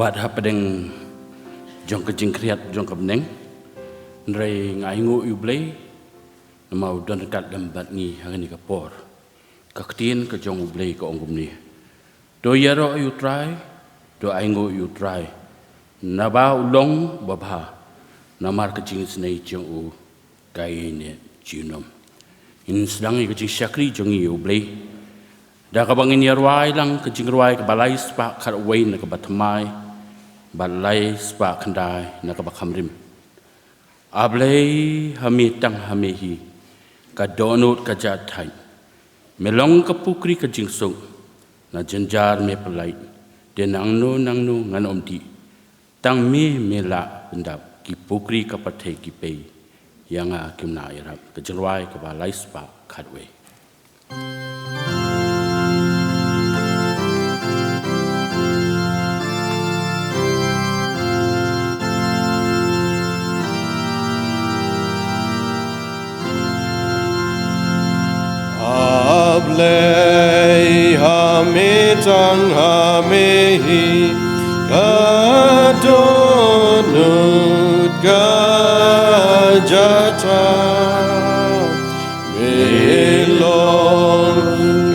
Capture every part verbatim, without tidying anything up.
Bad hapdeng jong ka jingkhriat jong ka bneng, hynrei nga ainguh ïa U Blei namar u don ryngkat lem bad ngi ha kane ka por. Ka ktien ka jong U Blei ka ong kumne: To ïaroh ïa U Trai, to ainguh ïa U Trai, naba u long babha, namar ka jingisynei jong u ka ïaineh junom. Ngin sdang ïa ka jingshakri jong ngi ïa U Blei da kaba ngin ïa rwai lang ka jingrwai kaba lai spah khatwei na kaba thymmai bad lai spah khyndai na kaba kham rim. A Blei, ha me tang ha me hi ka dohnud ka jahthait. Me long ka pukri ka jingsuk, na jynjar me pyllait, te nangno nangno ngan ym dih. Tang me me lah pyndap ki pukri ka pyrthei ki pei. Ïa nga kim lah ïarap. Ka jingrwai kaba lai spah khatwei. A Blei, ha me tang ha me hi ka dohnud ka jahthait. Me long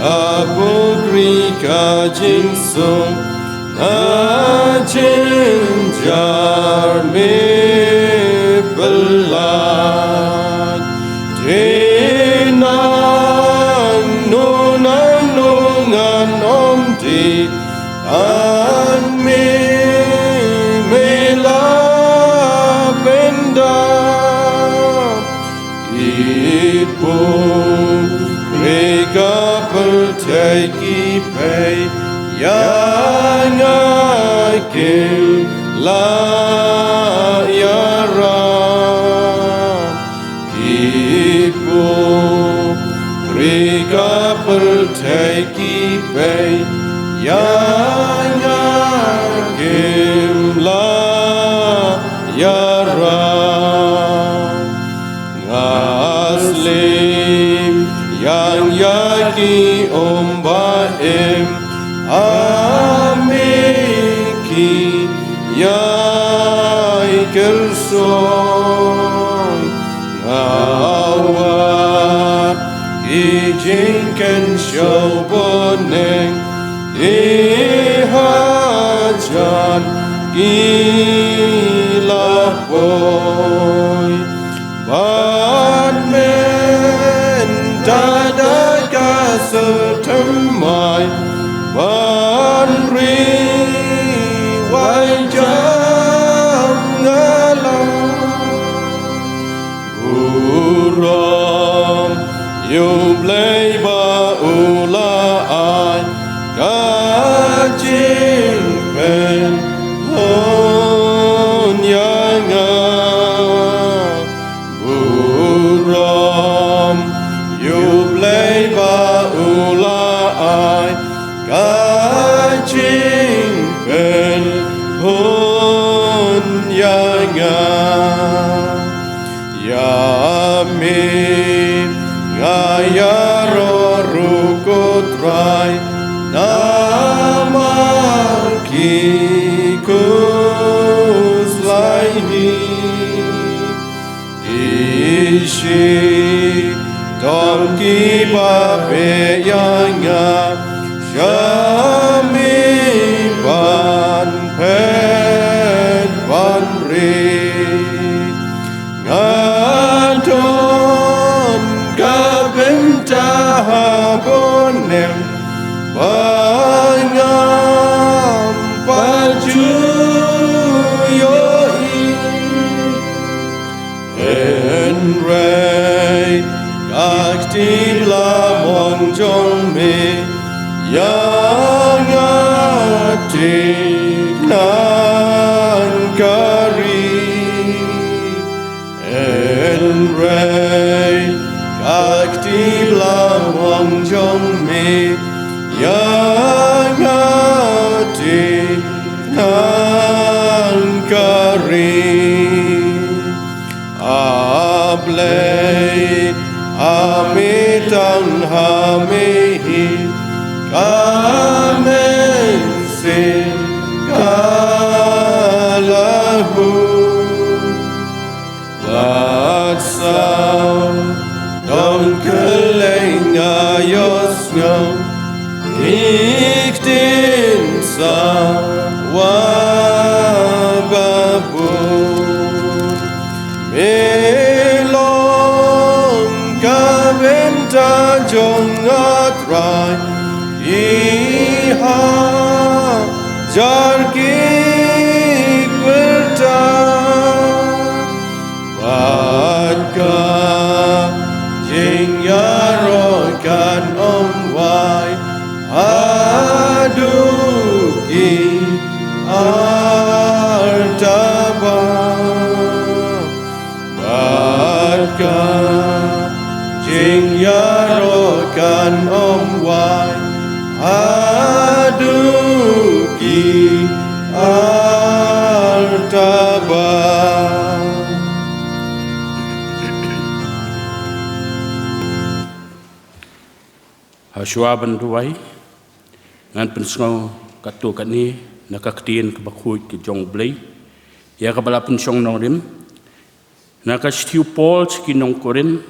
ka pukri ka jingsuk, na jynjar me pyllait. Te nangno nangno ngan ym dih, tang me me lah pyndap. Ki pukri ka pyrthei ki pei, ïa nga kim lah ïarap. Ki pukri ka pyrthei ki pei, ïa nga kim lah ïarap. Nga slem ïa nga ki um ba im, ha me ki ïai kyrsoi. Nga wad ki jingkynshew bneng, ki hajan ki la poi. Bad mynta da ka syrthymmai ban ri wai jam nga la burom ïa U Blei ba u la ai ka jingpynhun ïa nga. Burom ïa U Blei ba u la ai ka jingpynhun ïa nga. Ïa me nga ïaroh ruh ko Trai, namar ki khuslai hi. Ki shitom kiba beh ïa nga, sha me ban phet ban rit. Nga don ka bynta ha bneng ba ngam pat ju ïohi. Hynrei ka kti blamong jong me ïa nga te nang ka ri. Hynrei ka kti blamong jong me ïa nga te nang ka ri. A Blei, ha me tang ha me hi ka mynsiem ka Jong nga Trai, i hajar ki kyrta. Bad ka jingïaroh kan ym wai haduh ki artaba. Bad ka jingïaroh kan ym wai haduh ki artaba. Hashwa ban duwai, ngan pynsngew katto katne na ka ktien kaba khuid ka jong U Blei ïa kaba la pynshong nongrim na ka shithi u Paul sha ki nong Korinth,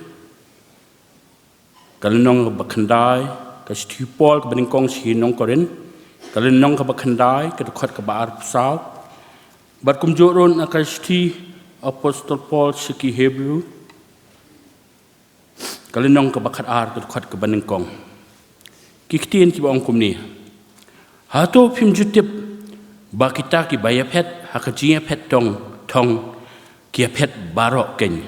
ka lynnong kaba khyndai. Ka shithi u Paul kaba nyngkong sha ki nong Korinth, ka lynnong kaba khyndai, ka dkhot kaba arphew saw. Bad kumjuh ruh na ka shithi u Apostol Paul sha ki Hebru, ka lynnong kaba khatar, ka dkhot kaba nyngkong. Ki ktien kiba ong kumne: Hato phim ju tip ba kita kiba ïaphet ha ka jingïaphet thong thong ki ïaphet baroh keiñ,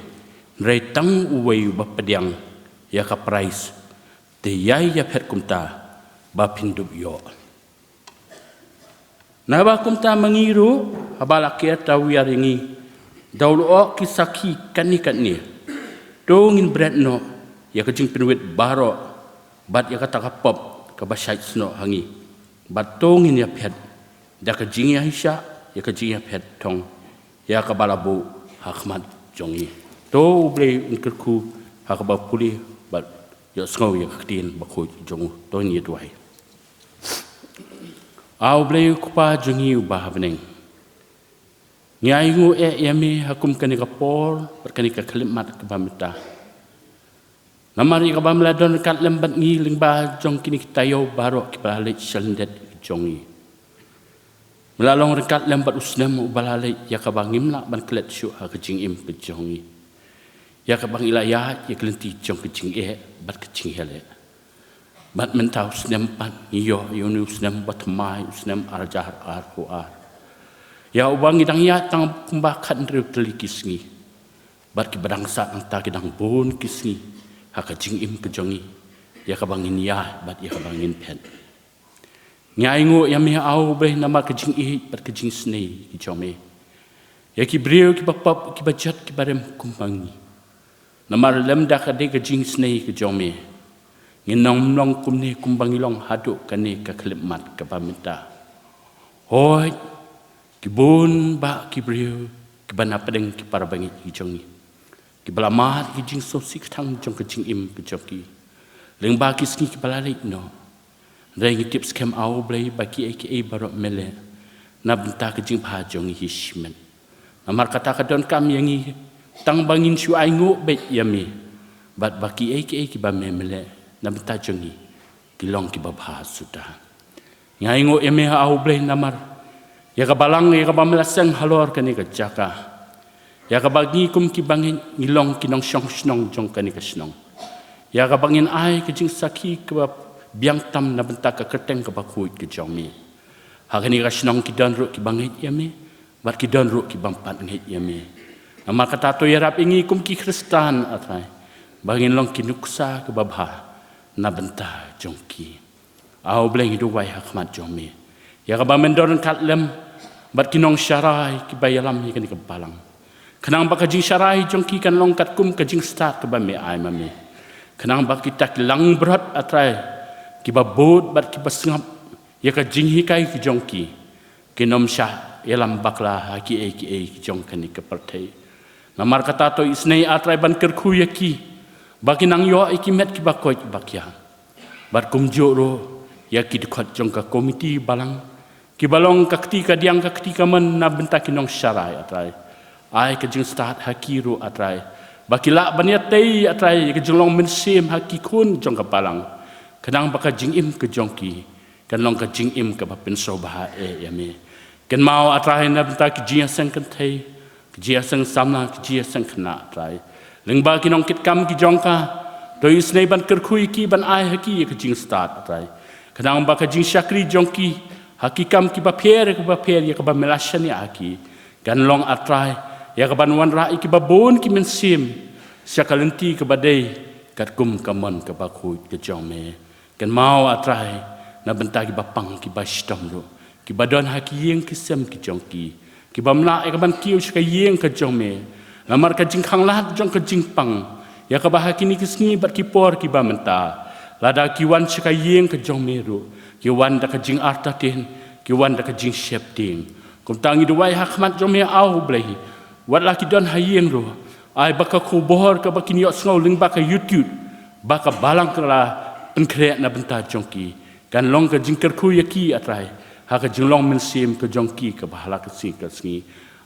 hynrei tang uwei uba pdiang ïa ka prais, te ïai ïaphet kumta ba phin dup ïoh. Naba kumta ma ngi ruh, haba la ker tawiar ïa ngi da u lyoh ki sakhi katne katne, to ngin bret noh ïa ka jingpynwit baroh bad ïa kata ka pop kaba shait snoh ha ngi, bad to ngin ïaphet da ka jingïaishah ïa ka jingïaphet thong ïa kaba la buh ha khmat jong ngi. To U Blei un kyrkhu ha kaba pule bad ïohsngew ïa ka ktien bakhuid jong u. To ngin ïa duwai. A U Blei U Kpa jong ngi uba ha bneng, ngi ainguh eh ïa me ha kum kane ka por bad kane ka khyllipmat kaba mynta. Namar ïa kaba me la don ryngkat lem bad ngi lyngba jong kine ki taïew baroh kiba la leit sha lyndet jong ngi. Me la long ryngkat lem bad u snem uba la leit ïa kaba ngim lah ban klet shuh ha ka jingim ka jong ngi, ïa kaba ngi la ïaid ïa ka lynti jong ka jingeh bad ka jingïaleh. Bad mynta u snem pat ngi ïoh ïa une u snem ba thymmai, u snem ar hajar arphew ar, ïa uba ngi dang ïaid tang kumba khathynriew tylli ki sngi. Bad kiba dang sah nangta ki dang bun ki sngi ha ka jingim ka jong ngi, ïa kaba ngin ïaid bad ïa kaba ngin phet. Ngi ainguh ïa me A U Blei namar ka jingïeit bad ka jingisnei ka jong me ïa ki briew kiba pop, kiba jot, kiba rem kumba ngi. Namar lymda ka dei ka jingisnei ka jong me, ngin ym long kumne kumba ngi long haduh kane ka khyllipmat kaba mynta. Hooid, ki bun bah ki briew kiba na pdeng ki para bangeit ki jong ngi, kiba la mad ki jingsngewsih kthang jong ka jingim ka jong ki lyngba ki sngi kiba la leit noh. Hynrei ngi tip skhem A U Blei ba kiei kiei baroh me leh na bynta ka jingbha jong ngi hi shimet. Namar kata ka donkam ïa ngi tang ba ngin shu ainguh beit ïa me, bad ba kiei kiei kiba me me leh na bynta jong ngi ki long kiba bha suda. Ngi ainguh ïa me A U Blei namar ïa ka balang ïa kaba me la seng halor kane ka jaka, ïa kaba ngi kum ki bangeit ngi long ki nongshong shnong jong kane ka shnong, ïa kaba ngin ai ka jingsakhi kaba biang tam na bynta ka kyrteng kaba khuid ka jong me. Ha kane ka shnong ki don ruh ki bangeit ïa me, bad ki don ruh ki bym pat ngeit ïa me. Namar kata to ïarap ïa ngi kum ki Khristan, A Trai, ba ngin long ki nuksa kaba bha na bynta jong ki. A U Blei, ngi duwai ha khmat jong me ïa kaba men don ryngkat lem bad ki nongsharai kiba ïalam ïa kane ka balang, khnang ba ka jingsharai jong ki kan long katkum ka jingstad kaba me ai ma me, khnang ba kita ki langbrot, A Trai, kiba bud bad kiba sngap ïa ka jinghikai ka jong ki, kin ym shah ïalam bakla ha kiei kiei ki jong kane ka pyrthei. Namar kata to isynei, A Trai, ban kyrkhu ïa ki ba kin nang ïoh ïa ki met kiba koit ba khiah. Bad kumjuh ruh ïa ki dkhot jong ka komiti balang, kiba long ka kti kadiang ka kti kamon na bynta ki nongsharai, A Trai. Ai ka jingstad ha ki ruh, A Trai, ba ki lah ban ïatei, A Trai, ïa ka jinglong mynsiem ha ki khun jong ka balang, khnang ba ka jingim ka jong ki kan long ka jingim kaba pynsngewbha eh ïa me. Kynmaw, A Trai, na bynta ki jingïaseng kynthei, ki jingïaseng samla, ki jingïaseng khynnah, A Trai, lyngba ki nongkitkam ki jong ka, To isynei ban kyrkhu ïa ki ban ai ha ki ïa ka jingstad, A Trai. Khnang ba ka jingshakri jong ki ha ki kam kiba pher kiba pher ïa kaba me la shaniah ha ki, kan long, A Trai, ïa kaban wanrah ïa kiba bun ki mynsiem sha ka lynti kaba dei katkum ka mon kaba khuid ka jong me. Kynmaw, A Trai, na bynta kiba pang kiba shitom ruh, kiba don ha ki ïing ki sem ki jong ki, kiba mlak ïa kaban kiew sha ka ïing ka jong me. Namar ka jingkhanglad jong ka jingpang, ïa kaba ha kine ki sngi bad ki por kiba mynta, lada ki wan sha ka ïing ka jong me ruh, ki wan da ka jingartatien, ki wan da ka jingsheptieng. Kumta ngi duwai ha khmat jong me, A U Blei, wat la ki don ha ïing ruh, ai ba ka khubor kaba kin ïohsngew lyngba ka YouTube ba ka balang ka la pynkhreh na bynta jong ki, kan long ka jingkyrkhu ïa ki, A Trai, ha ka jinglong mynsiem ka jong ki kaba ha la ka sngi ka sngi.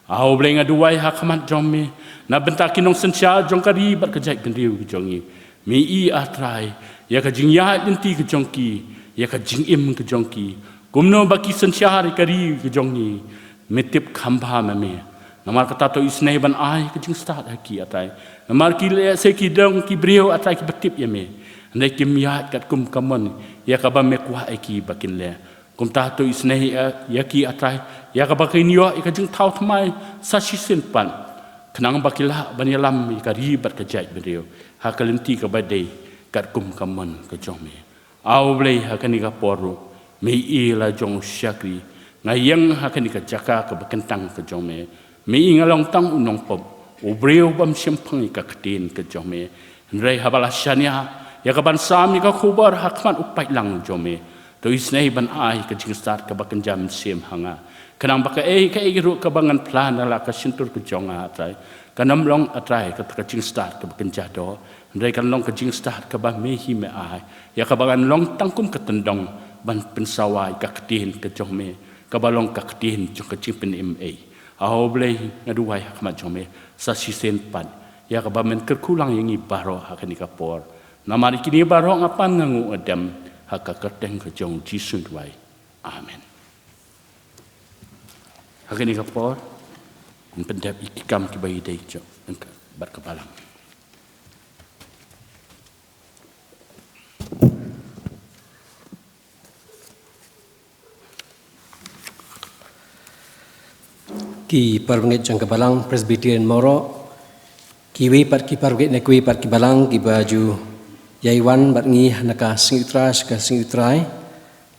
A U Blei, nga duwai ha khmat jong me na bynta ki nongsynshar jong ka ri bad ka jaitbynriew ka jong ngi. Me i, A Trai, ïa ka jingïaid lynti ka jong ki, ïa ka jingim ka jong ki, kumno ba ki synshar ïa ka ri ka jong ngi. Me tip kham bha ma me. Namar kata to isynei ban ai ka jingstad ha ki, A Trai. Namar ki lehse ki dang ki briew, A Trai, kiba tip ïa me, hynrei kim ïaid katkum ka mon ïa kaba me kwah ïa ki ba kin leh. Kumta to isynei ïa, ïa ki, A Trai, ïa kaba kin ïoh ïa ka jingthaw thymmai sa shisien pat, khnang ba ki lah ban ïalam ïa ka ri bad ka jaitbynriew ha ka lynti kaba dei katkum ka mon ka jong me. A U Blei, ha kane ka por ruh, me i la jong u shakri. Nga ïeng ha kane ka jaka kaba kyntang ka jong me. Me i, nga long tang u nongpop, u briew bym shym phang ïa ka ktien ka jong me. Hynrei haba la shaniah ïa kaban sam ïa ka khubor ha khmat u paidlang jong me, to isynei ban ai ka jingstad kaba kynja mynsiem ha nga, khnang ba kaei kaei ruh kaba ngan plan na la ka shyntur ka jong nga, A Trai, kan ym long, A Trai, kata ka jingstad kaba kynja doh, hynrei kan long ka jingstad kaba me hi me ai, ïa kaba ngan long tang kum ka tyndong ban pynsawa ïa ka ktien ka jong me, kaba long ka ktien jong ka jingpynim ei. A U Blei, nga duwai ha khmat jong me sa shisien pat ïa kaba men kyrkhu lang ïa ngi baroh ha kane ka por. Namar ïa kine baroh nga pan, nga nguh, nga dem ha ka kyrteng ka jong U Jisu duwai. Amen. Ha kane ka por, yn pyndep ïa ki kam kiba ïadei jong bad ka balang. Ki parabangeit jong ka Balang Presbyterian Mawroh, kiwei pat ki parabangeit na kiwei pat ki balang kiba ju ïai wan bad ngi na ka sngi U Trai sha ka sngi U Trai,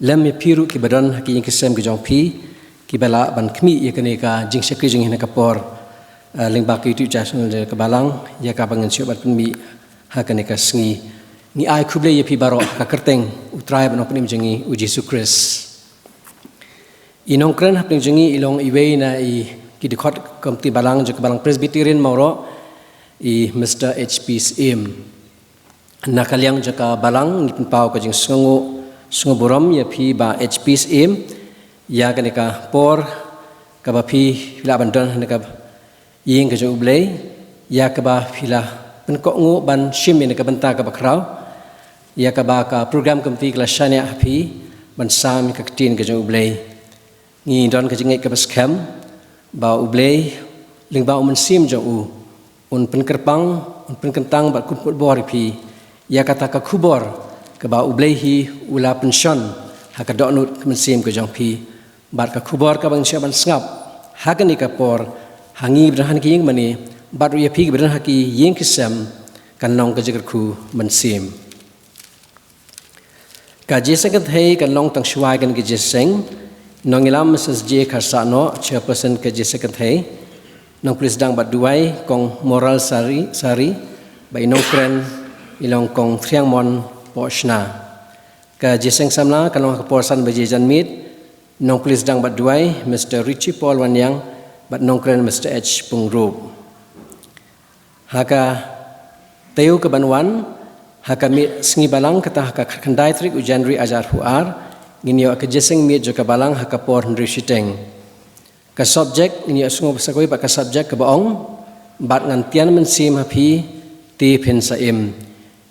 lem ïa phi ruh kiba don ha ki ïing ki sem ki jong phi, kiba lah ban khmih ïa kane ka jingshakri jong ngi ha kane ka por, eh, lyngba ka YouTube channel ka balang, ïa kaba ngin shu ban pynmih ha kane ka sngi. Ngi ai khublei ïa phi baroh ha ka kyrteng U Trai bad Nongpynim jong ngi U Jisu Khrist. I nongkren hapdeng jong ngi i long iwei na i ki dkhot komiti balang jong ka Balang Presbyterian Mawroh, i Mister H P Syiem. Na ka liang jong ka balang ngi pynpaw ka jingsngewnguh, sngewburom ïa phi Bah H P Syiem, ïa kane ka por kaba phi lah ban don ha kane ka ïing ka jong U Blei, ïa kaba phi la pynkohnguh ban shim ïa kane ka bynta kaba khraw, ïa kaba ka program committee ka la shaniah ha phi ban sam ïa ka ktien ka jong U Blei. Ngi don ka jingngeit kaba skhem ba U Blei lyngba U Mynsiem jong u un pynkyrpang, un pynkyntang bad un pynbor ïa phi ïa kata ka khubor kaba U Blei hi u la pynshon ha ka dohnud ka mynsiem ka jong phi. Bad ka khubor kaba ngin shah ban sngap ha kane ka por, ha ngi ba don ha ki ïing mane bad ruh ïa phi kiba don ha ki ïing ki sem, kan long ka jingkyrkhu mynsiem. Ka jingïaseng kynthei kan long tang shuwa ïa kane ka jingïaseng. Nongïalam Missus J Kharsahnoh, Chairperson ka jingïaseng kynthei. Nongpule sdang bad duwai Kong Moral Sari, Sari, bad i nongkren i long Kong Thriangmon Pohshna. Ka jingïaseng samla kan long ha ka por san baje janmiet. Nongpule sdang bad duwai Mister Richie Paul Wanniang bad nongkren Mister H Pyngrope. Ha ka taïew kaban wan, ha ka miet sngi balang, kata ha ka khyndai tarik u January arhajar arphew ar, ngin ïoh ka jingïaseng miet jong ka balang ha ka por hynriew shiteng. Ka subject ngin ïohsngew sa kawei pat ka subject kaba ong, Bad ngan tian mynsiem ha phi, te phin sa im.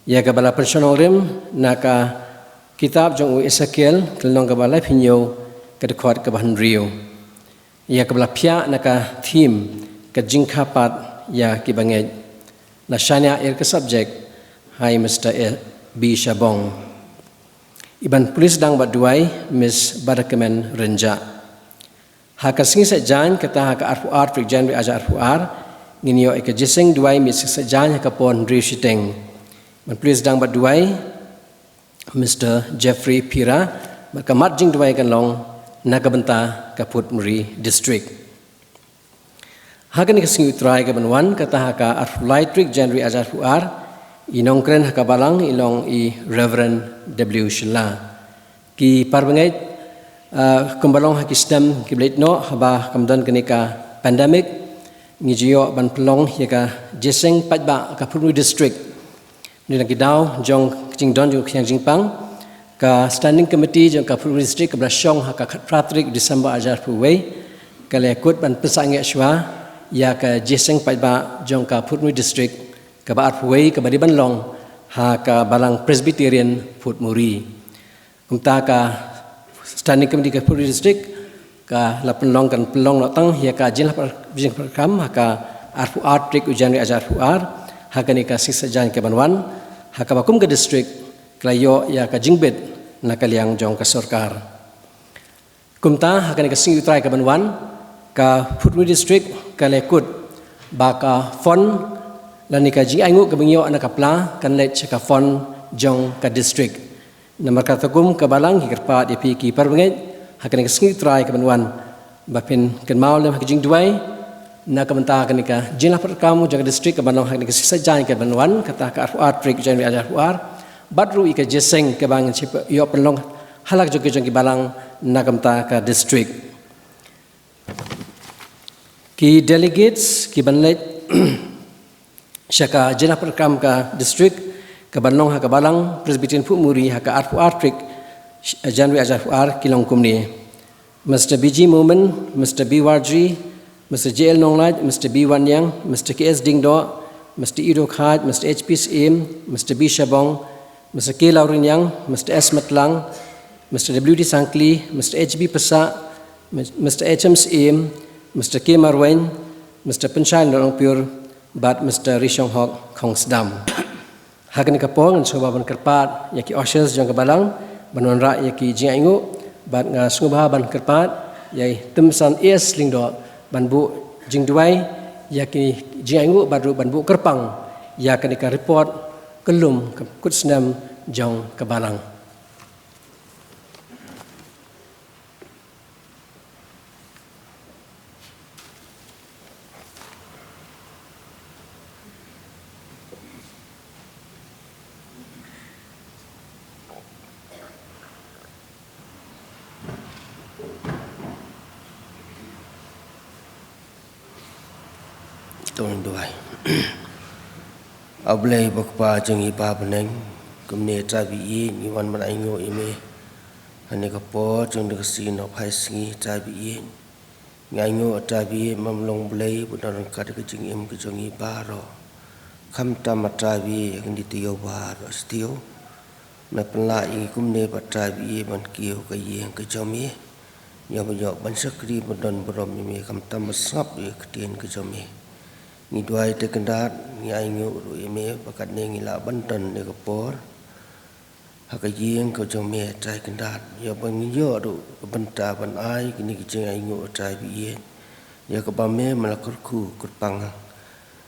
Ïa kaba la pynshong nongrim na ka kitab jong u Esekiel, ka lynnong kaba laiphew hynñiew, ka dkhot kaba hynriew. Ïa kaba la phiah na ka theme, Ka jingkha pat ïa kiba ngeit. La shaniah ïa ka subject Ai Mister A B Shabong. I ban pule sdang bad duwai Miss Badakemen Rynjah. Ha ka sngi Saitjaiñ kata ha ka arphew ar tarik January arhajar arphew ar, ngin ïoh ïa ka jingïaseng duwai mih sha Saitjaiñ ha ka por hynriew shiteng. Ban pule sdang bad duwai Mister Jeffrey Pira, bad ka mat jingduwai kan long na ka bynta ka Phutmuri District. Ha kane ka sngi U Trai ka ban wan, kata ha ka arphew lai tarik January arhajar arphew ar, i nongkren ha ka balang i long i Reverend W Shylla. Ki parabangeit, ah, kumba long ha ki snem kiba la leit noh, haba kam don kane ka pandemic, ngi ju ïoh ban pynlong ïa ka jingïaseng paidbah ka Phutmuri District. Ngi na ki daw jong ka jingdon jong ka khñiang jingpang, ka Standing Committee jong ka Phutmuri District kaba la shong ha ka khatphra tarik December arhajar arphew wei, ka la ïakut ban pynsangeh shuwa ïa ka jingïaseng paidbah jong ka Phutmuri District kaba arphew wei kaba dei ban long ha ka Balang Presbyterian Phutmuri. Kumta ka Standing Committee ka Phutmuri District ka la pynlong, kan pynlong noh tang ïa ka jinglah jingpyrkhat kam ha ka arphew ar tarik u January arhajar arphew ar, ha kane ka sngi Saitjaiñ ka ban wan, ha kaba kum ka district ka la ïoh ïa ka jingbit na ka liang jong ka sorkar. Kumta ha kane ka sngi U Trai ka ban wan, ka Phutmuri District ka la ïakut ba ka fund lane ka jingainguh kaba ngi ïoh na ka pla kan leit sha ka fund jong ka district. Namar kata kum ka balang ngi kyrpad ïa phi ki parabangeit, ha kane ka sngi U Trai ka ban wan, ba phin kynmaw lem ha ka jingduwai na ka bynta kane ka jinglah pyrkhat kam jong ka district ka ban long ha kane ka sngi Saitjaiñ ka ban wan, kata ka arphew ar tarik January arhajar arphew ar, bad ruh ïa ka jingïaseng kaba ngin sa ïoh pynlong ha la ka jong ka jong ki balang na ka bynta ka district. Ki delegates ki ban leit sha ka jinglah pyrkhat kam ka district ka ban long ha ka Balang Presbyterian Phutmuri ha ka arphew ar tarik January arhajar arphew ar ki long kumne: Mister B G Momin, Mister B Warjri, Mister J L Nonglait, Mister B Wanniang, Mister K S Diengdoh, Mister Ido Khaid, Mister H P Syiem, Mister B Shabong, Mister K Lawriniang, Mister S Matlang, Mister W D Sangkli, Mister H B Pyrshah, Mister H M Syiem, Mister K Marwein, Mister Pynshai Lyngdoh Nongpyiur, bad Mister Rishonghok Khongsdam. Ha kane ka por ngan sngewbha ban kyrpad ïa ki ushers jong ka balang ban wanrah ïa ki jingainguh, bad nga sngewbha ban kyrpad ïa i Tymsan A S Lyngdoh ban buh jingduwai ïa ki jingainguh bad ruh ban buh kyrpang ïa kane ka report kyllum ka kut snem jong ka balang. To ngin duwai. A Blei ba Kpa jong ngi ba ha bneng, kumne Trai ba ïeit ngi wan ban ainguh ïa me. Ha kane ka por jong kane ka sngi, nongphai sngi Trai ba ïeit, ngi ainguh Trai ba ïeit ba me long Blei ba don ryngkat ka jingim ka jong ngi baroh. Khamtam Trai ba ïeit ha kane ka taïew baroh shi taïew. Me pynlah ïa ngi kumne bad Trai ba ïeit ban kiew ha ka ïing ka jong me. Ïa ba ïoh ban shakri ban don burom ïa me khamtam ban sngap ïa ka ktien ka jong me. Ngi duwai Trai Kynrad, ngi ainguh ruh ïa me ba katne ngi lah ban don ha kane ka por ha ka ïing ka jong me Trai Kynrad. Ïa ba ngi ïoh ruh ka bynta ban ai kine ki jingainguh Trai ba ïeit, ïa kaba me me la kyrkhu kyrpang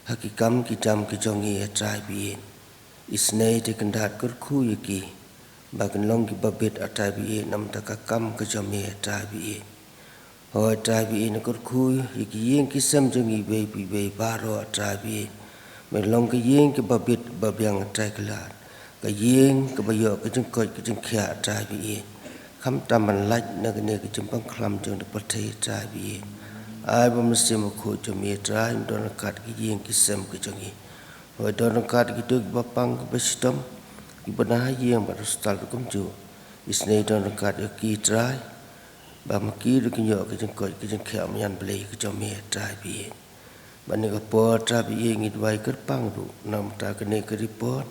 ha ki kam ki jam ki jong ngi Trai ba ïeit. Isynei Trai Kynrad kyrkhu ïa ki ba kin long kiba bit Trai ba ïeit namar ka kam ka jong me Trai ba ïeit. Hooid Trai ba ïeit, kyrkhu ïa ki ïing ki sem jong ngi iwei pa iwei baroh Trai ba ïeit. Me long ka ïing kaba bit ba biang Trai Kynrad, ka ïing kaba ïoh ka jingkoit ka jingkhiah Trai ba ïeit. Khamtam ban lait na kane ka jingpang khlam jong ka pyrthei Trai ba ïeit. Ai ba Mynsiem Bakhuid jong me Trai un don ryngkat ki ïing ki sem ka jong ngi. Hooid, don ryngkat kito kiba pang kiba shitom, kiba na ha ïing bad hospital ruh kumjuh. Isynei don ryngkat ïa ki Trai, ba ma ki ruh kin ïoh ka jingkoit ka jingkhiah marjan Blei ka jong me Trai ba ïeit. Bad ha kane ka por Trai ba ïeit ngi duwai kyrpang ruh namar kane ka report,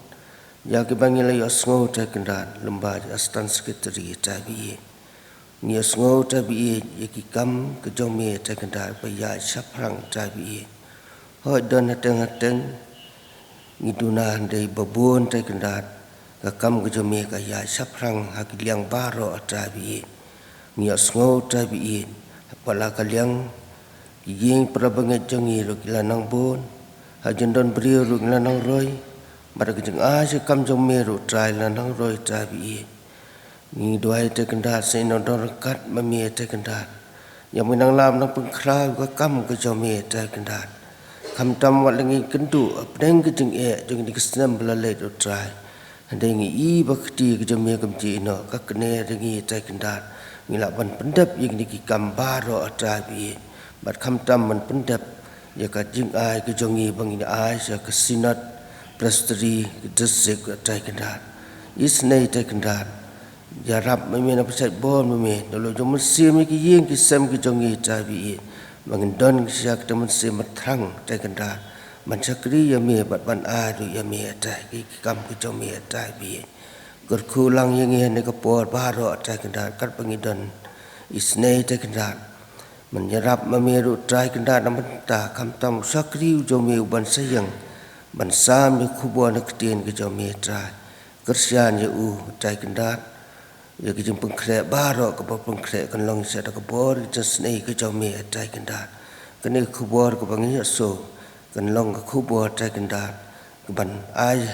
ïa kiba ngi la ïohsngew Trai Kynrad lyngba ki Assistant Secretary Trai ba ïeit. Ngi ïohsngew Trai ba ïeit ïa ki kam ka jong me Trai Kynrad ba ïaid shaphrang Trai ba ïeit. Hooid don hateng hateng Ngi duna hynrei ba bun Trai Kynrad, ka kam ka jong me ka ïaid shaphrang ha ki liang baroh, A Trai ba ïeit. Ngi ïohsngew, A Trai ba ïeit, ha la ka liang ki ïing para bangeit jong ngi ruh ki la nang bun, ha jingdon briew ruh ki la nang roi, bad ka jingai sha ka kam jong me ruh, Trai, la nang roi, A Trai ba ïeit. Ngi duwai, Trai Kynrad, sa ïa nang don ryngkat ma me, Trai Kynrad. Ïa me nang lam nang pynkhraw ïa ka kam ka jong me, Trai Kynrad. Khamtam wat la ngi kynduh hapdeng ka jingeh jong kine ki snem ba la leit, A Trai. Hynrei ngi i ba ka kti ka jong me kam jia noh, ka kane ruh ngi, Trai Kynrad, ngi lah ban pyndep ïa kine ki kam baroh, A Trai ba ïeit. Bad khamtam ban pyndep ïa ka jingai ka jong ngi ba ngin ai sha ka Synod Presbytery ka distrik, A Trai Kynrad. Isynei, Trai Kynrad, ïarap ma me, nang pynshait bor ma me, da la jong mynsiem ïa ki ïing ki sem ki jong ngi, A Trai ba ïeit, ba ngin don sha ka mynsiem ba thrang, Trai Kynrad, ban shakri ïa me bad ban ai ruh ïa me, A Trai, ki kam ki jong me, A Trai ba ïeit. Kyrkhu lang ïa ngi ha kane ka por baroh, A Trai Kynrad, katba ngi don. Isynei, Trai Kynrad, ban ïarap ma me ruh, Trai Kynrad, na ka bynta khamtam u shakri u jong me uban sa ïeng ban sam ïa ka khubor na ka ktien ka jong me, Trai. Kyrshan ïa u, Trai Kynrad, ïa ka jingpynkhreh baroh kaba pynkhreh kan long sha da ka bor ka jingisynei ka jong me, Trai Kynrad. Kane ka khubor kaba ngi ïohsngew kan long ka khubor, Trai Kynrad, kaban ai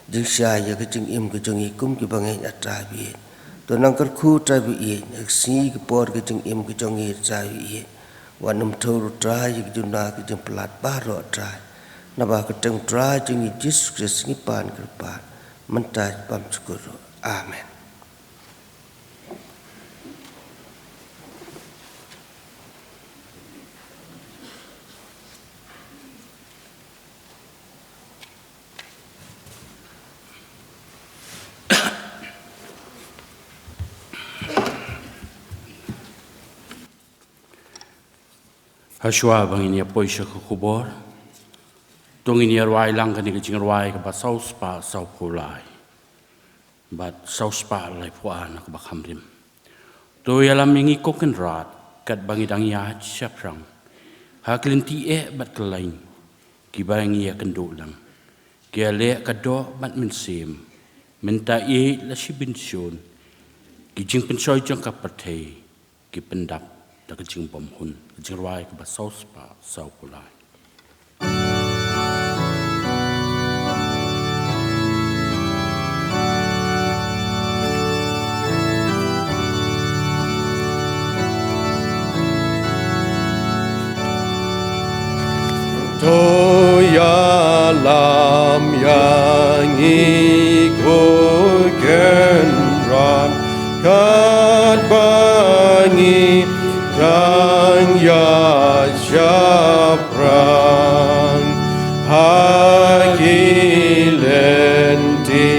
jingshai ïa ka jingim ka jong ngi kum ki bangeit, A Trai ba ïeit. To nang kyrkhu, Trai ba ïeit, ïa ka sngi ka por ka jingim ka jong ngi, Trai ba ïeit. Wat nym thew ruh, Trai, ïa ka jingduna ka jingpalat baroh, Trai. Naba ha ka kyrteng u Trai jong ngi Jisu Khrist ngi pan kyrpad, mynta bad shakhmat ruh. Amen. Hashwa ba ngin ïa poi sha ka khubor, to ngin ïa rwai lang kane ka jingrwai kaba saw spah saw phew lai bad saw spah laiphew ar na kaba kham rim. To ïalam ïa ngi ko Kynrad, katba ngi dang ïaid shaphrang ha ki lynti eh bad ki lain kiba ngi ïakynduh lang, ki ïaleh ka doh bad mynsiem, mynta ïeit la shibun shun, ki jingpynshoi jong ka pyrthei ki pyndap da ka jingbymhun. Ka jingrwai kaba saw spah saw phew lai. To ïalam ïa ngi ko Kynrad, katba ngi dang ïaid shaphrang ha ki lynti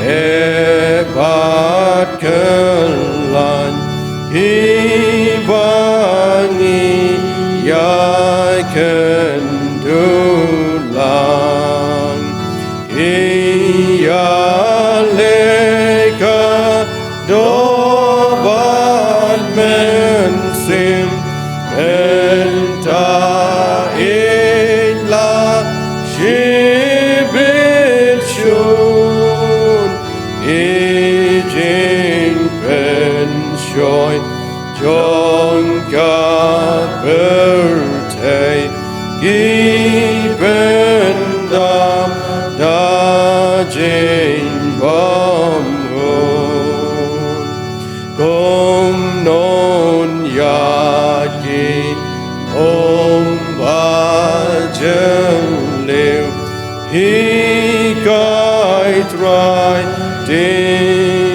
eh bad ki lain kiba ngi ïakynduh lang, ïaleh ka doh bad mynsiem, mynta ïeit la shibit shun, i jingpynshoi jong ka pyrthei ki pyndap da jingbymhun. Kumno ïa ki um ba jylliew, hikai Trai, te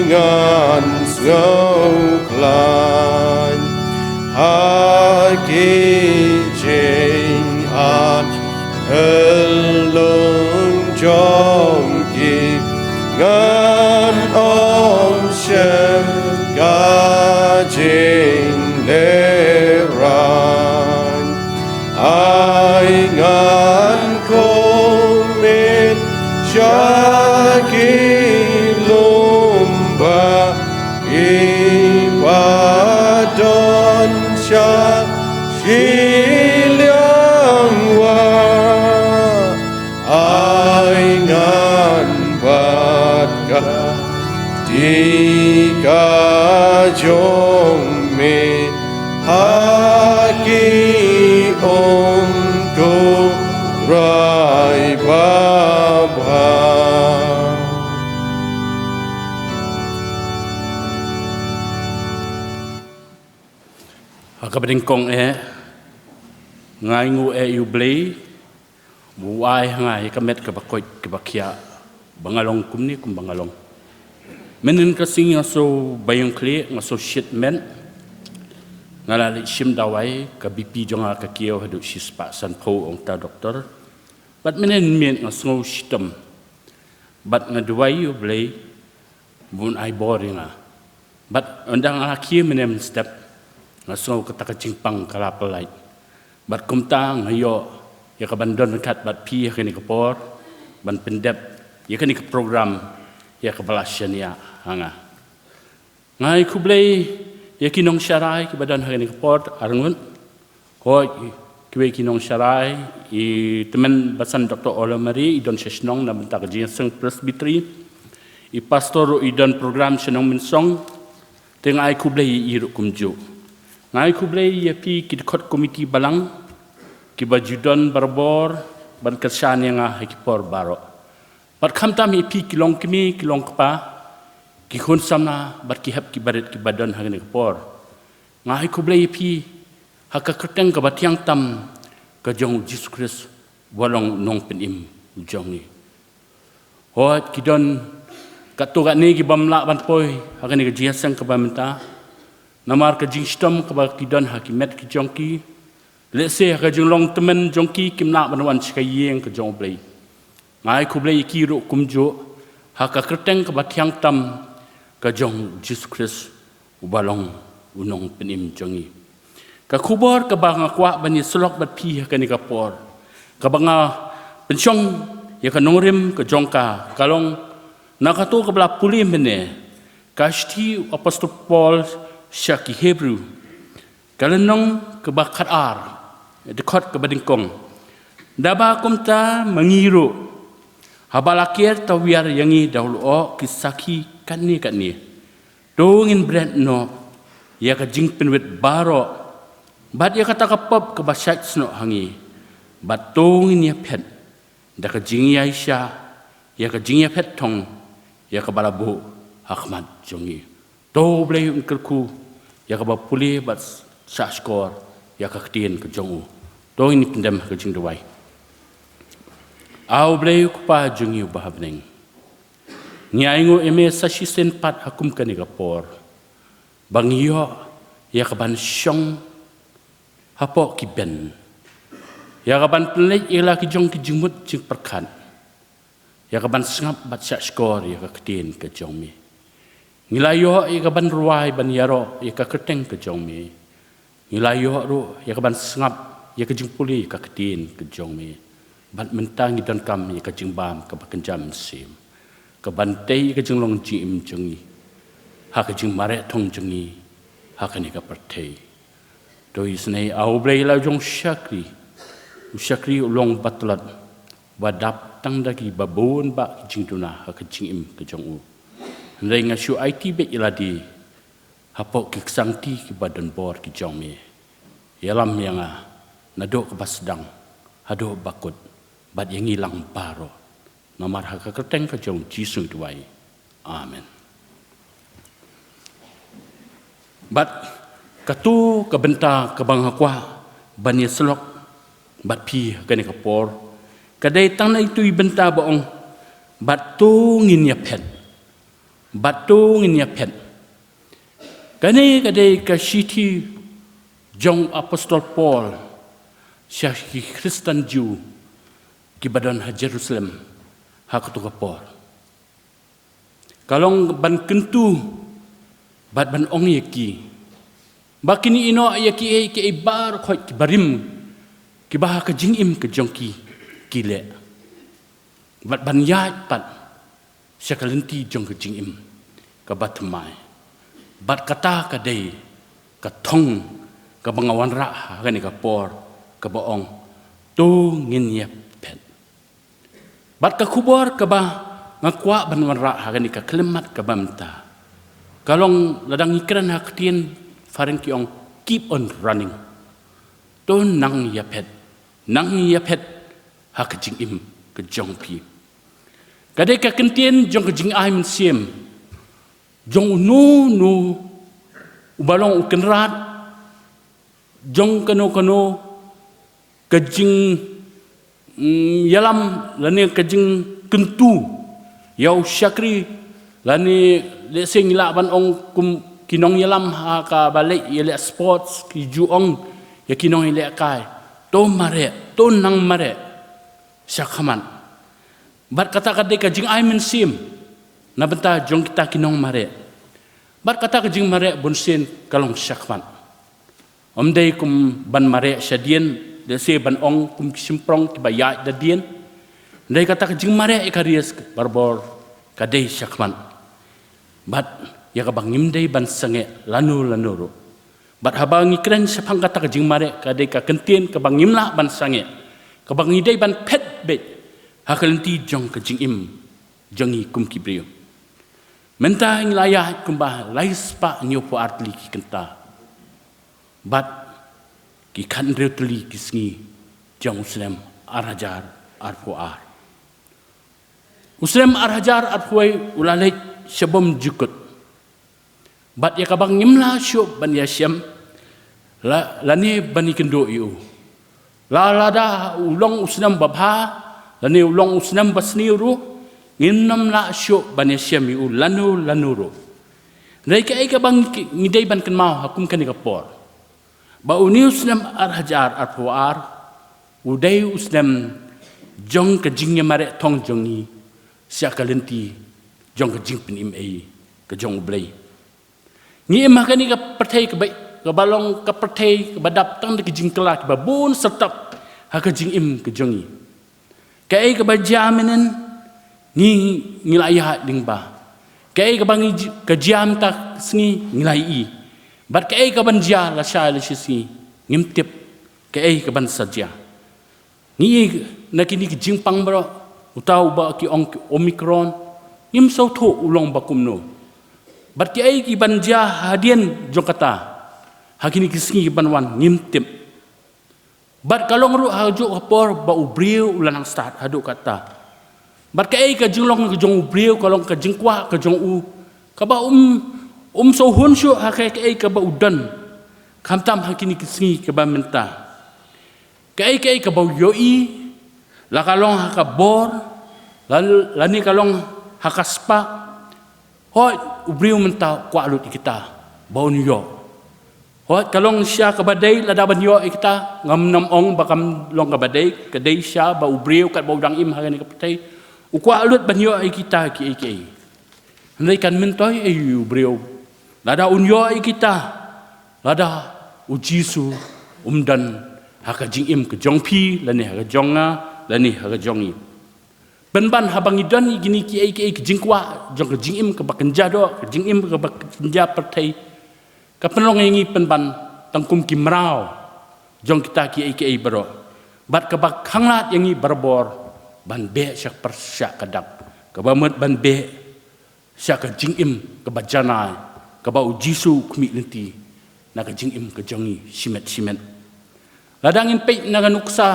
ngan sngewkhlaiñ ha ki jingat phyllung jong ki, ngan ym shim ka jinglehrain. Ai ngan kmen sha ki lum ba ki ba don sha shiliang wah. Ai Ïa ka jong me ha ki um Trai babha. Ha kaba nyngkong eh, nga ainguh eh ïa U Blei ba u ai ha nga ïa ka met kaba koit kaba khiah ba nga long kumne kumba nga long. Mynhynnin ka sngi nga sngew ba ïong khlieh, nga sngew shit met. Nga la leit shim dawai, ka BP jong nga ka kiew haduh shispah sanphew, ong uta u doktor. Bad mynhynnin miet nga sngew shitom. Bad nga duwai ïa U Blei ba un ai bor ïa nga. Bad ynda nga la khie mynne mynstep, nga sngew kata ka jingpang ka la pyllait. Bad kumta nga ïoh ïa ka ban don ryngkat bad phi ha kane ka por, ban pyndep ïa kane ka program ïa kaba la shaniah ha nga. Nga ai khublei ïa ki nongsharai kiba don ha kane ka por arngut. Hooid, kiwei ki nongsharai, i tymmen basan Doctor Ola Mary, i don sha shnong na bynta ka jingïaseng Presbytery. I pastor ruh i don program sha Nongmynsong. Te nga ai khublei ïa i ruh kumjuh. Nga ai khublei ïa phi ki dkhot komiti balang kiba ju don barabor ban kyrshan ïa nga ha ki por baroh. Bad khamtam ïa phi ki longkmie ki longkpa, ki khun samla bad ki hep ki barit kiba don ha kane ka por. Nga ai khublei ïa phi ha ka kyrteng kaba thiang tam ka jong U Jisu Khrist uba long U Nongpynim u jong ngi. Hooid, ki don katto katne ki bym lah ban poi ha kane ka jingïaseng kaba mynta namar ka jingshitom kaba ki don ha ki met ki jong ki. Lehse ha ka jinglong tymmen jong ki kim lah ban wan sha ka ïing ka jong U Blei. Nga ai khublei ïa ki ruh kumjuh ha ka kyrteng kaba thiang tam ka jong U Jisu Khrist uba long U Nongpynim jong ngi. Ka khubor kaba nga kwah ban ïasyllok bad phi ha kane ka por, kaba nga pynshong ïa ka nongrim ka jong ka, ka long na kato kaba la pule mynne, ka shithi u Apostol Paul sha ki Hebru, ka lynnong kaba khatar, dkhot kaba nyngkong. Naba kumta ma ngi ruh, haba la ker tawiar ïa ngi da u lyoh ki sakhi katne katne, to ngin bret noh ïa ka jingpynwit baroh bad ïa kata ka pop kaba shait snoh ha ngi, bad to ngin ïaphet da ka jingïaishah ïa ka jingïaphet thong ïa kaba la buh ha khmat jong ngi. To U Blei un kyrkhu ïa kaba pule bad shahshkor ïa ka ktien ka jong u. To ngin pyndem ha ka jingduwai. A U Blei U Kpa jong ngi uba ha bneng, ngi ainguh ïa me sa shisien pat ha kum kane ka por ba ngi ïoh ïa ka ban shong hapoh ki bench, ïa ka ban pynleit ïa la ki jong ki jingmut jingpyrkhat, ïa ka ban sngap bad shahshkor ïa ka ktien ka jong me. Ngi la ïoh ïa ka ban rwai ban ïaroh ïa ka kyrteng ka jong me. Ngi la ïoh ruh ïa ka ban sngap ïa ka jingpule ïa ka ktien ka jong me. Bad mynta ngi donkam ïa ka jingbam kaba kynja mynsiem, ka ban tei ïa ka jinglong jingim jong ngi ha ka jingmareh thong jong ngi ha kane ka pyrthei. To isynei, A U Blei, la u jong u shakri, u shakri u long ba tlot, ba dap tang da kiba bun bah ki jingduna ha ka jingim ka jong u. Hynrei nga shu aiti beit ïa lade hapoh ki ksangti kiba don bor ki jong me. Ïalam ïa nga naduh kaba sdang haduh ba kut, bad ïa ngi lang baroh. Namar ha ka kyrteng ka jong U Jisu ngi duwai. Amen. Bad kato ka bynta kaba nga kwah ban ïasyllok bad phi ha kane ka por, ka dei tang na itu i bynta ba ong, bad to ngin ïaphet. Bad to ngin ïaphet. Kane ka dei ka shithi jong u Apostol Paul sha ki Khristan Jiw kiba don ha Jerusalem ha kato ka por. Ka long ban kyntu bad ban ong ïa ki ba kin ïehnoh ïa kiei kiei baroh khoit kiba rim, kiba ha ka jingim ka jong ki ki leh. Bad ban ïaid pat sha ka lynti jong ka jingim kaba thymmai. Bad kata ka dei ka thong kaba nga wanrah ha kane ka por, kaba ong, to ngin ïaphet. Bad ka khubor kaba Nga kwah ban wanrah ha kane ka khyllipmat kaba mynta. Ka long lada ngi kren ha ka ktien phareng ki ong, keep on running. To nang ïaphet, nang ïaphet ha ka jingim ka jong phi. Ka dei ka kyntien jong ka jingai mynsiem jong uno uno uba long u kynrad jong kano kano ka jing, mm, ïalam lane ka jingkyntu ïa u shakri, lane lehse ngi lah ban ong kum ki nongïalam ha kaba leh ïaleh sports, ki ju ong ïa ki nongïalehkai, to mareh, to nang mareh shakhmat. Bad kata ka dei ka jingai mynsiem na bynta jong kita ki nongmareh. Bad kata ka jingmareh bunsien ka long shakhmat. Ym dei kum ban mareh shadien, lehse ban ong kum ki shymprong kiba ïaid da dien. Dei kata ka jingmareh ïa ka risk barabor ka dei shakhmat. Bad ïa kaba ngim dei ban sangeh lano lano ruh. Bad haba ngi kren shaphang kata ka jingmareh, ka dei ka kyntien kaba ngim lah ban sangeh, kaba ngi dei ban phet beit ha ka lynti jong ka jingim jong ngi kum ki briew. Mynta ngi la ïaid kumba lai spah hynñiewphew ar tylli ki kynta bad ki khathynriew tylli ki sngi jong u snem ar hajar arphew ar. U snem ar hajar arphew wei u la leit sha bymjukut. Bad ïa kaba ngim lah shuh ban ïashem la, lane ban ïakynduh ïa u. La lada u long u snem babha lane u long u snem basniew ruh, ngim nym lah shuh ban ïashem ïa u lano lano ruh. Hynrei kaei kaba ngi, ngi dei ban kynmaw ha kum kane ka por, ba une u snem ar hajar arphew ar u dei u snem jong ka jingïamareh thong jong ngi sha ka lynti jong ka jingpynim ei ka jong U Blei. Ngi im ha kane ka pyrthei kaba, kaba long ka pyrthei kaba dap tang da ki jingkylla kiba bun syrtap ha ka jingim ka jong ngi. Kaei kaba jia mynhynnin ngi, ngi la ïaid lyngba. Kaei kaba ngi ji-, ka jia mynta ka sngi ngi la ïohi. Bad kaei kaban jia lashai lashisngi ngim tip kaei kaban sa jia. Ngi ïohi na kine ki jingpang baroh, uta uba ki ong ki Omicron, ngim sngewthuh u long ba kumno. Bad kiei kiban jia hadien jong kata ha kine ki sngi kiban wan ngim tip. Bad ka long ruh ha kajuh ka por ba u briew u la nang stad haduh katta. Bad kaei ka jinglong ka jong u briew ka long ka jingkwah ka jong u kaba um, um sngewhun shuh ha kaei kaei kaba u don, khamtam ha kine ki sngi kiba mynta. Kaei kaei kaba u ïohi, la ka long ha ka bor, la, lane ka long ha ka spah, hooid u briew mynta u kwah lut ïa kita ba un ïoh. Hooid ka long sha kaba dei lada ban ïoh ïa kita, ngam nym ong ba kam long kaba dei, ka dei sha ba u briew katba u dang im ha kane ka pyrthei u kwah lut ban ïoh ïa kita kiei kiei. Hynrei kan myntoi aïu u briew lada un ïoh ïa kita, lada U Jisu um don ha ka jingim ka jong phi lane ha ka jong nga lane ha ka jong ngi. Pynban haba ngi don ïa kine kiei kiei ki jingkwah jong ka jingim kaba kynja doh, ka jingim kaba kynja pyrthei, ka pynlong ïa ngi pynban tang kum ki mraw jong kita kiei kiei baroh. Bad kaba khanglad ïa ngi barabor ban beh sha ka pyrshah ka dak, kaba mut ban beh sha ka jingim kaba janai kaba U Jisu u khmih lynti na ka jingim ka jong ngi shimet shimet. Lada ngin peit na ka nuksa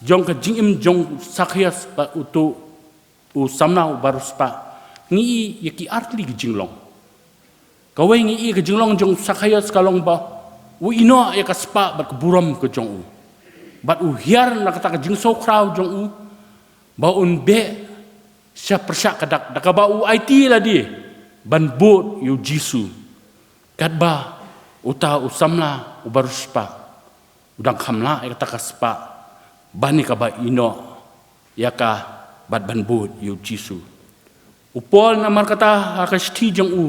jong ka jingim jong u Sakhaios bad uto u samla u baroh spah, ngi ïohi ïa ki artylli ki jinglong. Kawei ngi ïohi ka jinglong jong u Sakhaios ka long ba u ïehnoh ïa ka spah bad ka burom ka jong u. Bad u hiar na kata ka jingsngewkhraw jong u ba un beh sha pyrshah ka dak da kaba u aiti lade ban bud ïa U Jisu. Katba uta u samla u baroh spah u dang kham lah ïa kata ka spah ban ïa kaba ïehnoh ïa ka bad ban bud ïa U Jisu. U Paul namar kata ha ka shithi jong u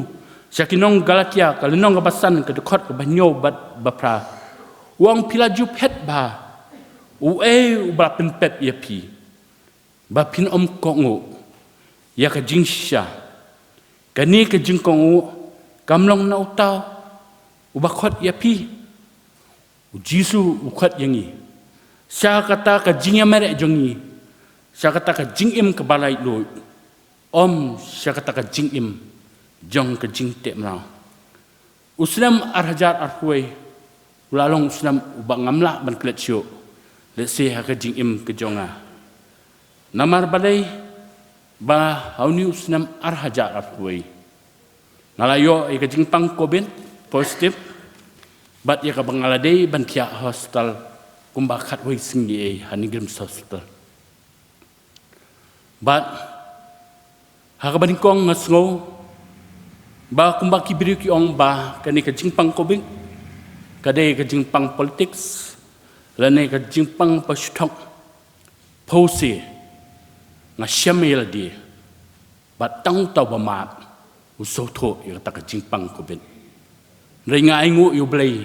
sha ki nong Galatia ka lynnong kaba san ka dkhot kaba hynñiew bad ba phra u ong, phi la ju phet bha, uei uba la pynpep ïa phi ba phin ym kohnguh ïa ka jingshisha? Kane ka jingkohnguh kam long na uta uba khot ïa phi? U Jisu u khot ïa ngi sha kata ka jingïamareh jong ngi, sha kata ka jingim kaba laitluid. Ym sha kata ka jingim jong ka jingteh mraw. U snem ar hajar arphew wei u la long u snem uba ngam lah ban klet shuh, lehse ha ka jingim ka jong nga. Namar balei? Ba ha une u snem ar hajar arphew wei nga la ïoh ïa ka jingpang covid positive, bad ïa kaba nga la dei ban thiah hospital kumba khatwei sngi ei ha NEIGRIHMS Hospital. Bad ha kaba nyngkong nga sngew ba kumba ki briew ki ong ba kane ka jingpang covid ka dei ka jingpang politics lane ka jingpang ba shu thok. Pause, nga shem ïa lade, bad tang uta uba mad u sngewthuh ïa kata ka jingpang covid. Hynrei nga ainguh ïa U Blei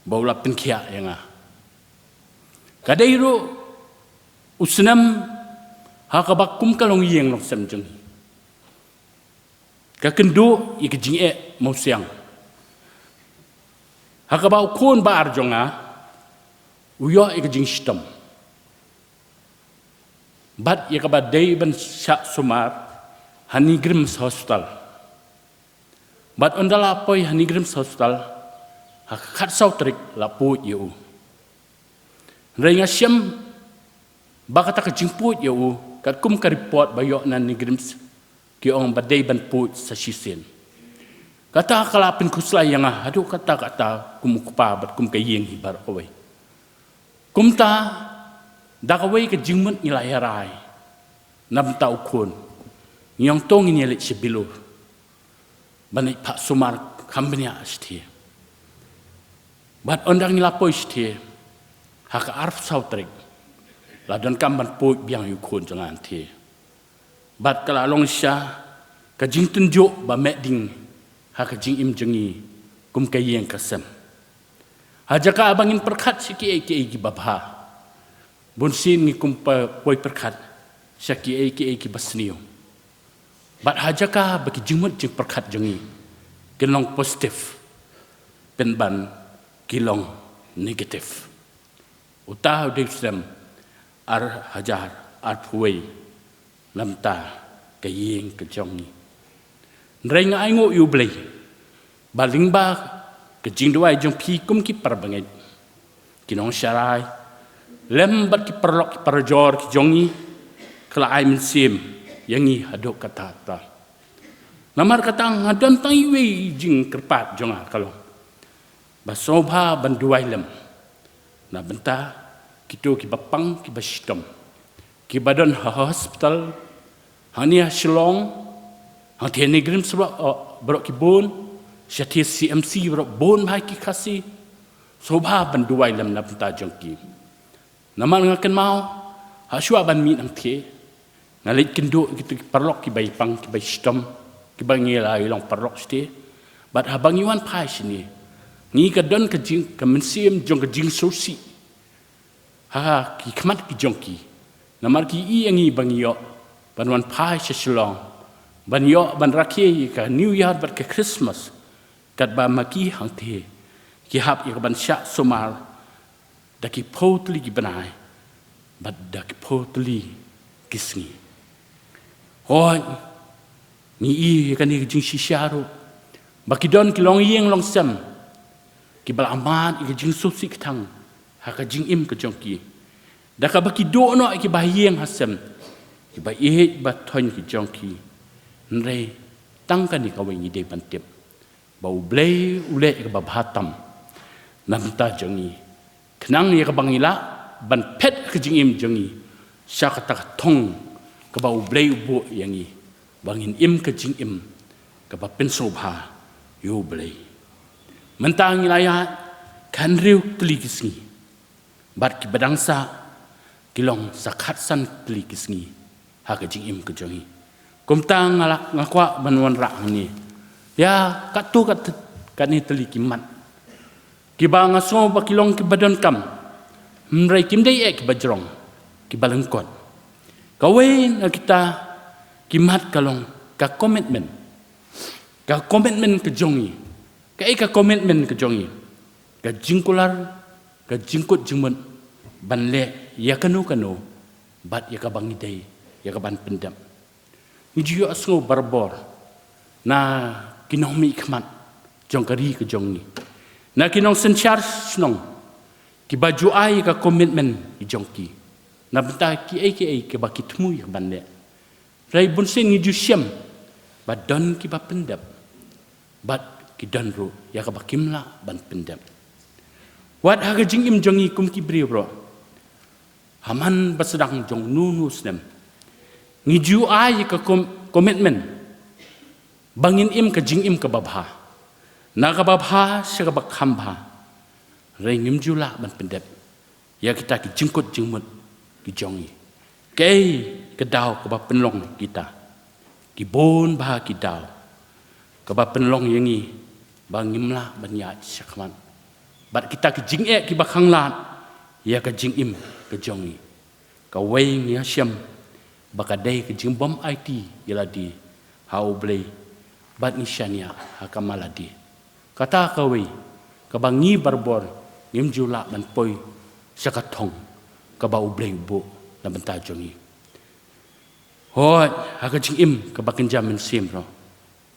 ba u la pynkhiah ïa nga. Ka dei ruh u snem ha kaba kum ka longïing longsem jong ngi ka kynduh ïa ka jingeh mawsiang, ha kaba u khun ba ar jong nga u ïoh ïa ka jingshitom bad ïa kaba dei ban shah sumar ha NEIGRIHMS Hospital. Bad ynda la poi ha NEIGRIHMS Hospital, ha ka khatsaw tarik la pud ïa u. Hynrei nga shem ba kata ka jingpud ïa u, katkum ka report ba ïoh na NEIGRIHMS, ki ong ba dei ban pud sa shisien. Kata ka la pynkhuslai ïa nga haduh katta katta kum u kpa bad kum ka ïing hi baroh kawei. Kumta da kawei ka jingmut ngi la ïarai na bynta u khun. Ngi ong to ngin ïaleit sha Bilur ban leit phah sumar kham bniah shathie. Bad ynda ngi la poi shathie ha ka arphew saw tarik, la donkam ban pud biang ïa u khun jong nga hangthie. Bad ka la long shisha ka jingtynjuh ba meh ding ha ka jingim jong ngi kum ka ïing ka sem. Ha jaka ba ngin pyrkhat sha kiei kiei kiba bha, bunsien ngi kum poi pyrkhat sha kiei kiei kiba sniew. Bad ha jaka ba ki jingmut jingpyrkhat jong ngi kin long positive, pynban ki long negative. Uta u dei u snem ar hajar arphew wei na bynta ka ïing ka jong ngi. Hynrei nga ainguh ïa U Blei ba lyngba ka jingduwai jong phi kum ki parabangeit, ki nongsharai, lem bad ki paralok ki parajor ki jong ngi, ka la ai mynsiem ïa ngi haduh katta katta. Namar kata nga don tang iwei i jingkyrpad jong nga ka long ba sngewbha ban duwai lem na bynta kito kiba pang kiba shitom, kiba don ha hospital hangne ha Shillong, hangthie NEIGRIHMS baroh, oh, baroh ki bun, shathie C M C baroh bun bha ki Khasi. Sngewbha ban duwai lem na bynta jong ki. Namar nga kynmaw ha shuwa ban mih hangthie, nga leit kynduh kito ki paralok kiba ïapang kiba ïashitom, kiba ngi la ïalong paralok shathie. Bad haba ngi wan phai shane, ngi ka don ka jing, ka mynsiem jong ka jingsngewsih ha ki khmat ki jong ki. Namar ki ïohi ïa ngi ba ngi ïoh ban wan phai sha Shillong, ban ïoh ban rakhe ïa ka New Year bad ka Christmas katba ma ki hangthie ki hap ïa ka ban shah sumar da ki phew tylli ki bnai bad da ki phew tylli ki sngi. Hooid, ngi ïohi ïa kane ka jingshisha ruh ba ki don ki longïing longsem kiba la mad ïa ka jingsngewsih kthang ha ka jingim ka jong ki, da kaba ki duh noh ïa kiba ha ïing ha sem, kiba ïeit ba thoiñ ki jong ki. Hynrei tang kane kawei ngi dei ban tip, ba U Blei u leh ïa kaba bha tam na bynta jong ngi, khnang ïa kaba ngi lah ban phet ka jingim jong ngi sha kata ka thong kaba U Blei u buh ïa ngi, ba ngin im ka jingim kaba pynsngewbha ïa U Blei. Mynta ngi la ïaid khathynriew tylli ki sngi, bad kiba dang sah ki long sa khatsan tylli ki sngi ha ka jingim ka jong ngi. Kumta nga la, nga kwah ban wanrah hangne ïa katto kat, katne tylli ki mat kiba nga sngew ba ki long kiba donkam, hynrei kim dei eh kiba jrong, kiba lyngkot. Kawei na kita ki mat ka long ka commitment. Ka commitment ka jong ngi. Kaei ka commitment ka jong ngi? Ka jingkular, ka jingkut jingmut ban leh ïa kano kano bad ïa kaba ngi dei ïa ka ban pyndep. Ngi ju ïohsngew barabor na ki nongmihkhmat jong ka ri ka jong ngi, na ki nongsynshar shnong, kiba ju ai ka commitment ki jong ki na bynta kiei kiei kiba ki thmu ïa ka ban leh. Hynrei bunsien ngi ju shem ba don kiba pyndep bad ki don ruh ïa kaba kim lah ban pyndep. Wat ha ka jingim jong ngi kum ki briew ruh, ha man ba sdang jong uno uno u snem, ngi ju ai ka com-, commitment ba ngin im ka jingim kaba bha, na kaba bha sha kaba kham bha. Hynrei ngim ju lah ban pyndep ïa kita ki jingkut jingmut ki jong ngi. Kaei ka daw kaba pynlong kita? Ki bun bha ki daw kaba pynlong ïa ngi ba ngim lah ban ïaid shakhmat bad kita ki jingeh kiba khanglad ïa ka jingim ka jong ngi. Kawei, ngi ïa shem ba ka dei ka jingbym aiti ïa lade ha U Blei bad ngi shaniah ha ka ma lade. Kata kawei kaba ngi barabor ngim ju lah ban poi sha ka thong kaba U Blei u buh na bynta jong ngi. Hooid, ha ka jingim kaba kynja mynsiem ruh,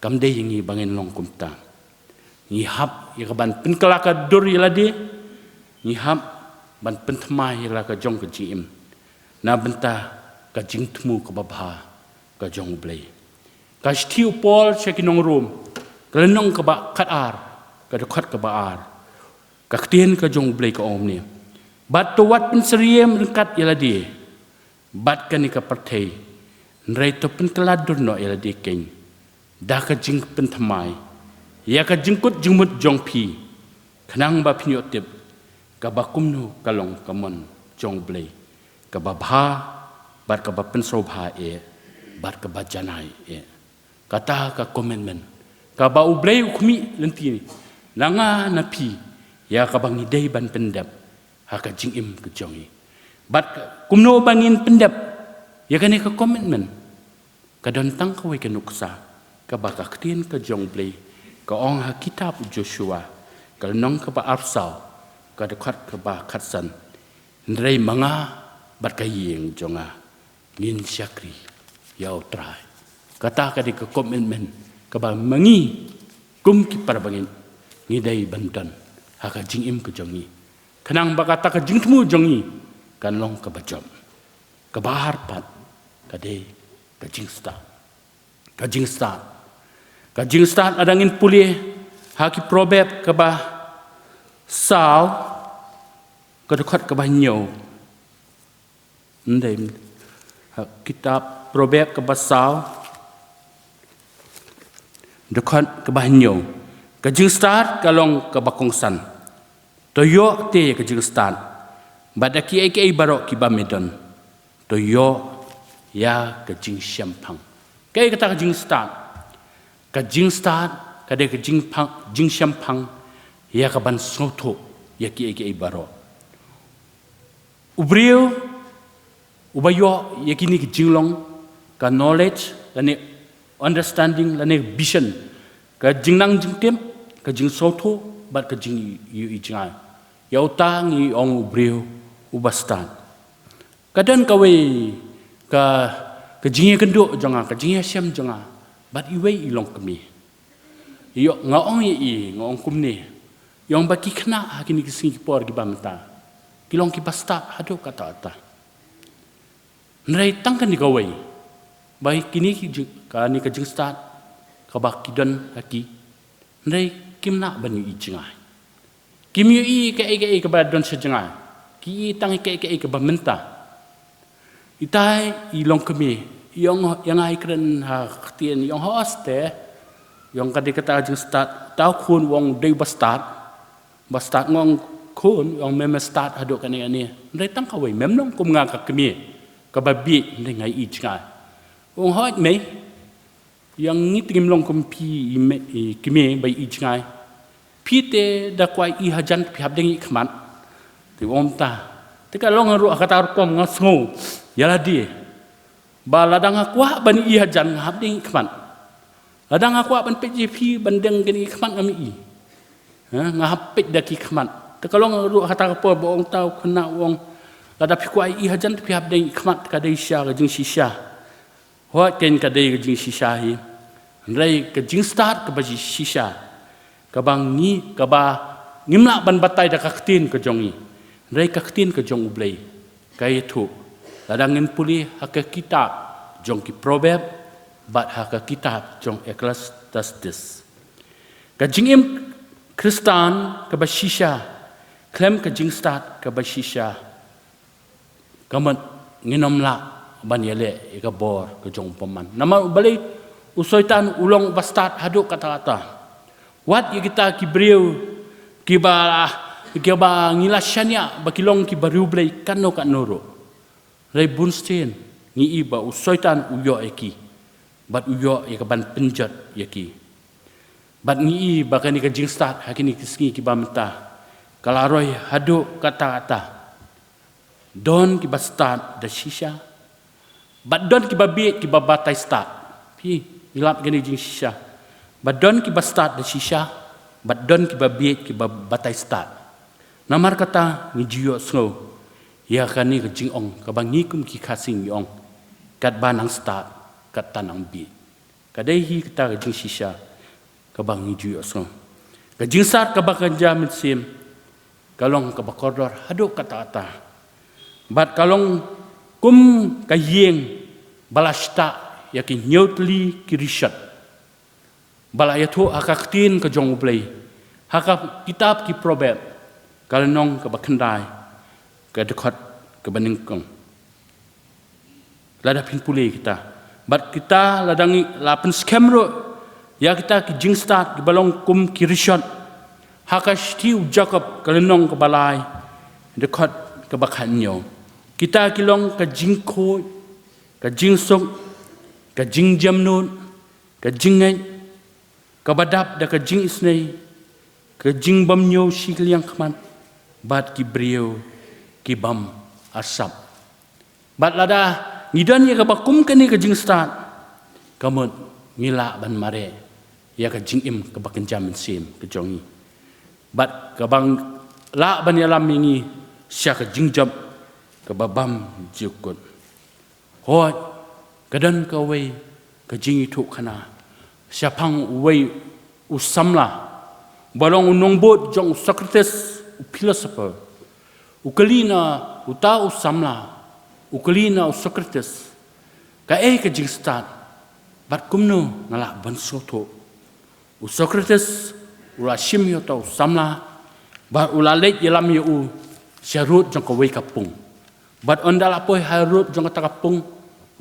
kam dei ïa ngi ba ngin long kumta. Ngi hap ïa ka ban pynkylla ka dur ïa lade, ngi hap ban pynthymmai ïa la ka jong ka jingim na bynta ka jingthmu kaba bha ka jong U Blei. Ka shithi u Paul sha ki nong Rom, ka lynnong kaba khatar, ka dkhot kaba ar, ka ktien ka jong U Blei ka ong kumne: Bad to wat pynsyriem ryngkat ïa lade bad kane ka pyrthei, hynrei to pynkylla dur noh ïa lade keiñ da ka jingpynthymmai ïa ka jingkut jingmut jong phi, khnang ba phin ïoh tip kaba kumno ka long ka mon jong U Blei, kaba bha bad kaba pynsngewbha eh bad kaba janai eh. Kata ka commitment kaba U Blei u khmih lynti na nga na phi, ïa kaba ngi dei ban pyndep ha ka jingim ka jong ngi. Bad ka, kumno ba ngin pyndep ïa kane ka commitment? Ka don tang kawei ka nuksa kaba ka ktien ka jong U Blei ka ong ha kitab u Joshua, ka lynnong kaba arphew saw, ka dkhot kaba khatsan: Hynrei ma nga bad ka ïing jong nga, ngin shakri ïa U Trai. Kata ka dei ka commitment kaba ma ngi kum ki para bangeit ngi dei ban don ha ka jingim ka jong ngi, khnang ba kata ka jingthmu jong ngi kan long kaba jop. Kaba ar pat ka dei ka jingstad. Ka jingstad. Ka jingstad, lada ngin pule ha ki Proverb kaba saw, ka dkhot kaba hynñiew. Ndei, ha kitab Proverb kaba saw, dkhot kaba hynñiew: Ka jingstad ka long kaba kongsan. To ïoh te ka jingstad bad da kiei kiei baroh kiba me don. To ïoh ïa ka jingshemphang. Kaei kata ka jingstad? Ka jingstad ka dei ka jingphang, jingshemphang ïa ka ban sngewthuh ïa kiei kiei baroh. U briew uba ïoh ïa kine ki jinglong, ka knowledge lane understanding lane vision, ka jingnang jingtip, ka jingsngewthuh bad ka jingïohi jngai, ïa uta ngi ong u briew uba stad. Ka don kawei ka, ka jingïakynduh jong nga, ka jingïashem jong nga bad iwei i longkmie. Ïoh, nga ong ïa i, nga ong kumne: ïong ba ki khynnah ha kine ki sngi ki por kiba mynta ki long kiba stad haduh katta katta. Hynrei tang kane kawei, ba kine ki jing, kane ka jingstad kaba ki don ha ki, hynrei kim lah ban ïohi jngai. Kim ïohi kaei kaei kaba don sha jngai. Ki ïohi tang kaei kaei kaba mynta. Itai i longkmie i ong ïa nga, i kren ha ktien, i ong, hooid te, ïong ka dei kata ka jingstad. Uta u khun u ong u dei uba stad. Ba stad. Nga ong, khun, ïong mem stad haduh kane kane. Hynrei tang kawei, mem long kum nga ka kmie kaba bieit, hynrei nga ïohi jngai. U ong, hooid mei, ïa ngi te ngim long kum phi i mei, i kmie ba ïohi jngai. Phi te da kwah ïohi hajan te phi hap deng ïohi khmat. Te u ong ta, te ka long ruh ha kata ka rukom, nga sngew ïa lade ba lada nga kwah ban ïohi hajan nga hap deng ïohi khmat. Lada nga kwah ban peit ïa phi ban deng kane ïohi khmat, ngam ïohi. Ha, nga hap peit da ki khmat. Te ka long ruh ha kata ka por ba ong ta u khynnah, u ong, lada phi kwah ïohi hajan te phi hap deng ïohi khmat, ka dei shisha ka jingshisha. Hooid, kein ka dei ka jingshisha hi. Hynrei ka jingstad kaba shisha, kaba ngi, kaba ngim lah ban batai da ka ktien ka jong ngi, hynrei ka ktien ka jong U Blei ka ïathuh lada ngin pule ha ka kitab jong ki Proverb bad ha ka kitab jong Ecclesiastes. Ka jingim Khristan kaba shisha khlem ka jingstad kaba shisha, ka mut ngin ym lah ban ïaleh ïa ka bor ka jong U Bymman. Namar balei? U Soitan u long uba stad haduh katta katta. Wat ïa kita ki briew kiba, kiba ngi la shaniah ba ki long kiba riewblei katno katno ruh, hynrei bunsien ngi i ba u Soitan u ïoh ïa ki bad u ïoh ïa ka ban pynjot ïa ki. Bad ngi i ba kane ka jingstad ha kine ki sngi kiba mynta ka la roi haduh katta katta. Don kiba stad da shisha, bad don kiba bieit kiba batai stad. Phi, ngi lap kane ka jingshisha. Bad don kiba stad da shisha, bad don kiba bieit kiba batai stad. Namar kata ngi ju ïohsngew ïa kane ka jingong kaba ngi kum ki Khasi ngi ong, katba nang stad, katta nang bieit. Ka dei hi kata ka jingshisha kaba ngi ju ïohsngew. Ka jingstad kaba kynja mynsiem ka long kaba kordor haduh katta katta. Bad ka long kum ka ïing ba la shtah ïa ki hynñiew tylli ki rishot. Ba la ïathuh ha ka ktien ka jong U Blei ha ka kitab ki Proverb, ka lynnong kaba khyndai, ka dkhot kaba nyngkong. Lada phin pule kita, bad kita lada ngi la pynskhem ruh ïa kita ki jingstad kiba long kum ki rishot ha ka shithi u Jakob, ka lynnong kaba lai, dkhot kaba khathynñiew. Kita ki long ka jingkhuid, ka jingsuk, ka jingjemnud, ka jingngeit, kaba dap da ka jingisynei, ka jingbymñiew shiliang khmat, bad ki briew ki bym arsap. Bad lada ngi don ïa kaba kum kane ka jingstad, ka mut ngi lah ban mareh ïa ka jingim kaba kynja mynsiem ka jong ngi, bad kaba lah ban ïalam ïa ngi sha ka jingjop kaba bymjukut. Hooid, ka don kawei ka jingïathuhkhana shaphang uwei u samla ba long u nongbud jong u Socrates, u philosopher. U kylli na uta u samla, u kylli na u Socrates, kaei ka jingstad, bad kumno nga lah ban sngewthuh? U Socrates u la shim ïa uta u samla bad u la leit ïalam ïa u sha rud jong kawei ka pung. Bad ynda la poi ha rud jong kata ka pung,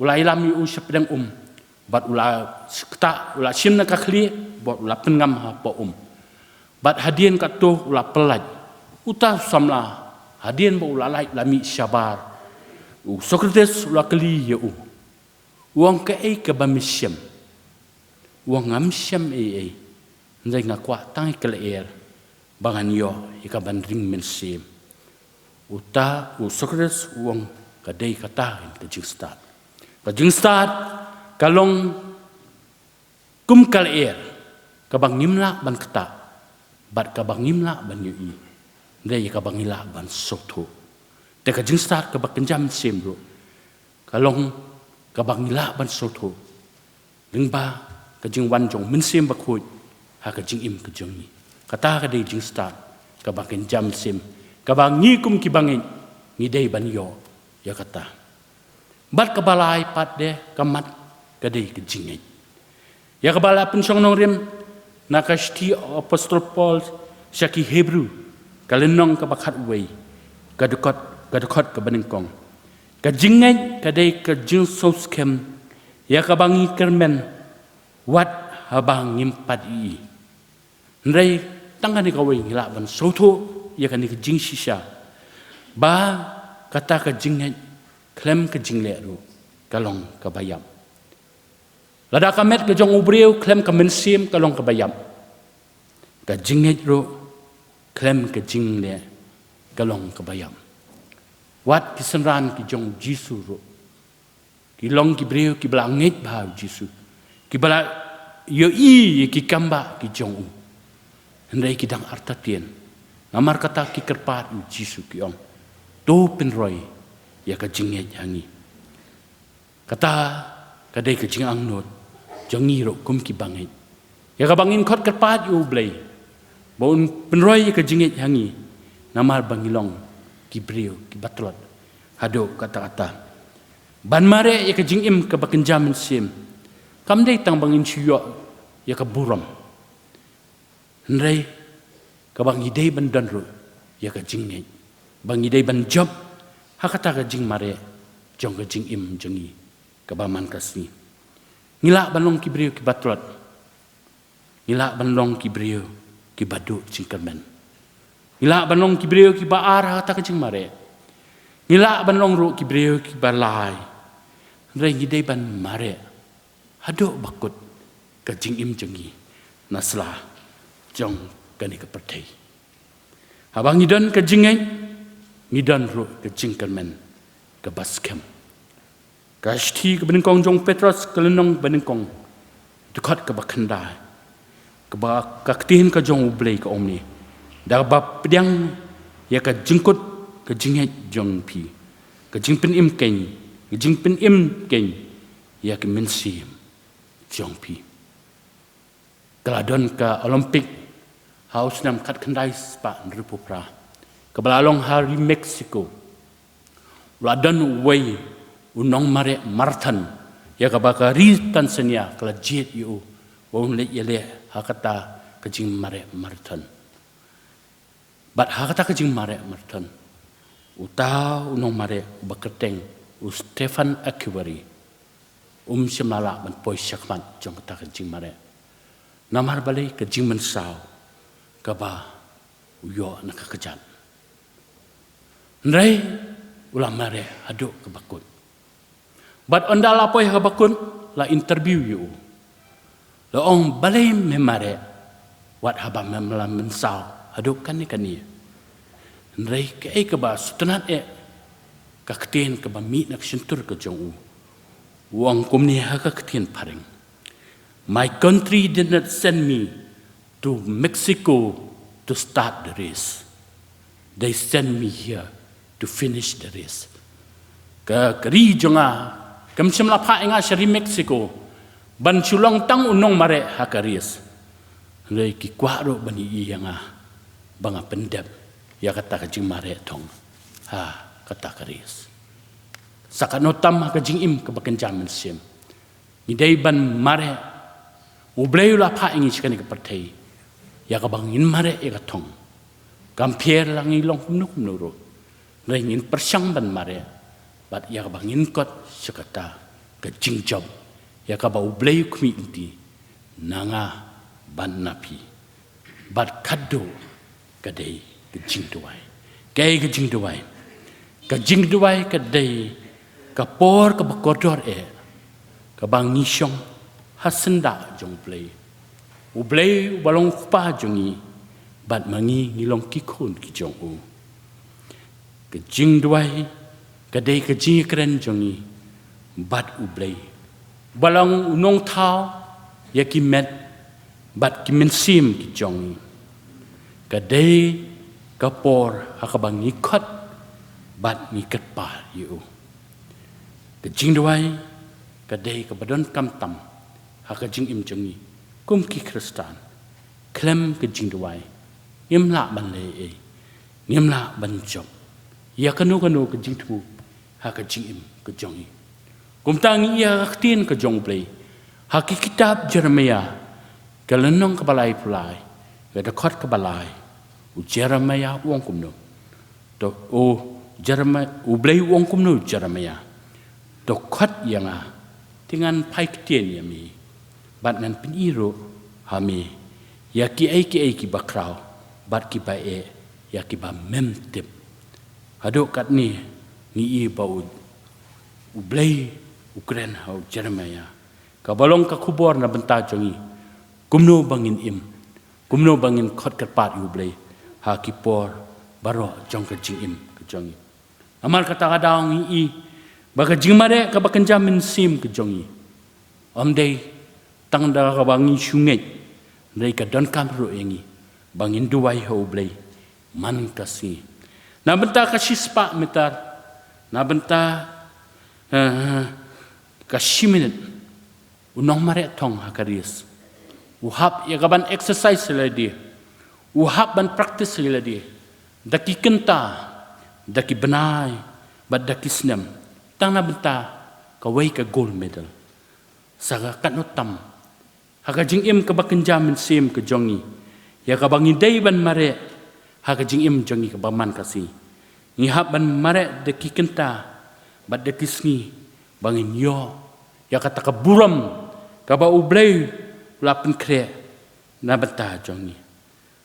u la ïalam ïa u sha pdeng um. Bad u la ktah, u la shim na ka khlieh, bad u la pynngam hapoh um. Bad hadien katto u la pyllait. Uta u samla, hadien ba u la lait la mih shabar, u Socrates u la kylli ïa u, u ong, kaei kaba me shem? U ong, ngam shem ei ei, hynrei nga kwah tang ïa ka lyer ba ngan ïoh ïa ka ban ring mynsiem. Uta u Socrates u ong, ka dei kata ka jingstad. Ka jingstad ka long kum ka lyer kaba ngim lah ban ktah bad kaba ngim lah ban ïohi, hynrei kaba ngi lah ban sngewthuh. Te ka jingstad kaba kynja mynsiem ruh ka long kaba ngi lah ban sngewthuh lyngba ka jingwan jong u Mynsiem Bakhuid ha ka jingim ka jong ngi. Kata ka dei jingstad kaba kynja mynsiem kaba ngi kum ki bangeit ngi dei ban ïoh ïa kata. Bad kaba lai pat de ka mat ka dei ka jingngeit. Ïa kaba la pynshong nongrim na ka shithi Apostol Paul sha ki Hebru, ka lynnong kaba khatwei, ka dkhot, ka dkhot kaba nyngkong. Ka jingngeit ka dei ka jingsngewskhem ïa kaba ngi kyrmen wat haba ngim pat ïohi. Hynrei tang kane kawei ngi lah ban sngewthuh ïa kane ka jingshisha, ba kata ka jingngeit khlem ka jingleh ruh ka long kaba ïap. Lada ka met ka jong u briew khlem ka mynsiem ka long kaba ïap, ka jingngeit ruh khlem ka jingleh ka long kaba ïap. Wat ki synran ki jong u Jisu ruh ki long ki briew kiba la ngeit bha ha u Jisu, kiba la ïohi ïa ki kambah ki jong u. Hynrei ki dang artatien. Namar kata ki kyrpad ïa u Jisu, ki ong, to pynroi ïa ka jingngeit ha ngi. Kata Ka dei ka jingangnud jong ngi ruh kum ki bangeit, ïa kaba ngin khot kyrpad ïa U Blei ba un pynroi ïa ka jingngeit ha ngi, namar ba ngi long ki briew kiba tlot haduh katta katta. Ban mareh ïa ka jingim kaba kynja mynsiem kam dei tang ba ngin shu ïoh ïa ka burom, hynrei kaba ngi dei ban don ruh ïa ka jingngeit ba ngi dei ban jop ha kata ka jingmareh jong ka jingim jong ngi kaba man ka sngi. Ngi lah ban long ki briew kiba tlot, ngi lah ban long ki briew kiba duh jingkyrmen, ngi lah ban long ki briew kiba ar ha kata ka jingmareh, ngi lah ban long ruh ki briew kiba lai, hynrei ngi dei ban mareh haduh ba kut ka jingim jong ngi na sla jong kane ka pyrthei. Haba ngi don ka jingngeit, ngi don ruh ka jingkyrmen kaba skhem. Ka shithi kaba nyngkong jong u Petros ka lynnong ba nyngkong, dkhot kaba khyndai, kaba ka ktien ka jong U Blei ka ong kumne: Da kaba pdiang ïa ka jingkut ka jingngeit jong phi, ka jingpynim keiñ, ka jingpynim keiñ ïa ka mynsiem jong phi. Ka la don ka Olympic ha u snem khatkhyndai spah hynriewphew phra, kaba la long ha ri Mexico. U la don uwei u nongmareh marathon ïa kaba ka ri Tanzania ka la jied ïa u ba un leit ïaleh ha kata ka jingmareh marathon. Bad ha kata ka jingmareh marathon, uta u nongmareh uba kyrteng u Stephen Akhwari um shym la lah ban poi shakhmat jong kata ka jingmareh, namar balei? Ka jingmynsaw kaba u ïoh na ka kjat. Hynrei u la mareh haduh kaba kut. Bad ynda la poi ha kaba kut, la interview ïa u, la ong: Balei me mareh wat haba mem la mynsaw haduh kane kane? Hynrei kaei kaba sngewtynnat eh, ka ktien kaba mih na ka shyntur ka jong u, u ong kumne ha ka ktien phareng: My country did not send me to Mexico to start the race. They sent me here to finish the race. Ka, ka ri jong nga kam shym la phah ïa nga sha ri Mexico ban shu long tang u nongmareh ha ka race. Hynrei ki kwah ruh ban ïohi ïa nga ba nga pyndep ïa kata ka jingmareh thong ha kata ka race. Sa katno tam ha ka jingim kaba kynja mynsiem. Ngi dei ban mareh. U Blei u la phah ïa ngi sha kane ka pyrthei ïa kaba ngin mareh ïa ka thong. Kam pher la ngi long kumno kumno ruh, hynrei ngin pyrshang ban mareh bad ïa kaba ngin kot sha kata ka jingjop ïa kaba U Blei u khmih lynti na nga bad na phi. Bad khadduh ka dei ka jingduwai. Kaei ka jingduwai? Ka jingduwai ka dei ka por kaba kordor eh kaba ngi shong ha syndah jong U Blei, U Blei uba long Kpa jong ngi, bad ma ngi ngi long ki khun ki jong u. Ka jingduwai ka dei ka jingïakren jong ngi bad U Blei uba long u nongthaw ïa ki met bad ki mynsiem ki jong ngi. Ka dei ka por ha kaba ngi khot bad ngi kyrpad ïa u. Ka jingduwai ka dei kaba donkam tam ha ka jingim jong ngi kum ki Khristan. Khlem ka jingduwai ngim lah ban leh ei, ngim lah ban jop ïa kano kano ka jingthmu ha ka jingim ka jong ngi. Kumta ngi ïa ka ktien ka jong U Blei ha ki kitab Jeremaïah, ka lynnong kaba laiphew lai, ka dkhot kaba lai. U Jeremaïah u ong kumno? To, u Jeremaïah, U Blei u ong kumno, Jeremaïah? To khot ïa nga, te ngan phai ktien ïa me, bad ngan pyni ruh ha me ïa kiei kiei kiba khraw bad kiba eh, ïa kiba mem tip. Haduh katne ngi i ba U, U Blei u kren ha u Jeremaïah, kaba long ka khubor na bynta jong ngi kumno ba ngin im, kumno ba ngin khot kyrpad ïa U Blei ha ki por baroh jong ka jingim ka jong ngi. Namar kata ka daw ngi i ba ka jingmareh kaba kynja mynsiem ka jong ngi ym dei tang da kaba ngi shu ngeit, hynrei ka donkam ruh ïa ngi ba ngin duwai ha U Blei man ka sngi. Na bynta ka shispah mitar, na bynta, eh, ka shi minit, U nongmareh thong ha ka race u hap ïa ka ban exercise ïa lade, u hap ban practice ïa lade da ki kynta, da ki bnai bad da ki snem, tang na bynta kawei ka gold medal. Sa ka katno tam ha ka jingim kaba kynja mynsiem ka jong ngi, ïa kaba ngi dei ban mareh ha ka jingim jong ngi kaba man ka sngi. Ngi hap ban mareh da ki kynta bad da ki sngi ba ngin ïoh ïa kata ka burom kaba U Blei u la pynkhreh na bynta jong ngi.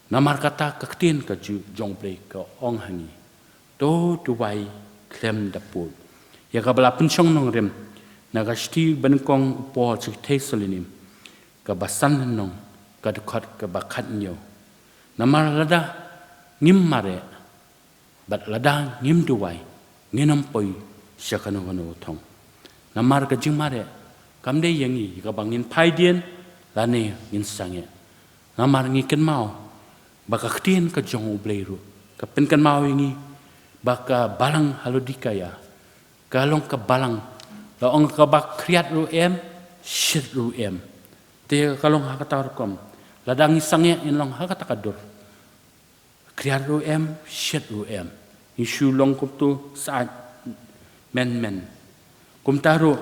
Namar kata ka ktien ka ju-, jong U Blei ka ong ha ngi, to duwai khlem da pud. Ïa kaba la pynshong nongrim na ka shithi ba nyngkong u Paul sha ki Thessaloni, kaba san lynnong, ka dkhot kaba khathynñiew. Namar lada ngim mareh bad lada ngim duwai, ngin ym poi sha kano kano ka thong. Namar ka jingmareh kam dei ïa ngi ïa kaba ngin phai dien lane ngin sangeh. Namar ngi kynmaw ba ka ktien ka jong U Blei ruh ka pynkynmaw ïa ngi ba ka balang ha Laodikaïa ka long ka balang, la ong, kaba khriat ruh em, shit ruh em. Te ka long ha kata ka rukom, lada ngi sangeh ngin long ha kata ka dur. Khriat ruh em, shit ruh em. Ngi shu long kumto syaid mynmen. Kumta ruh,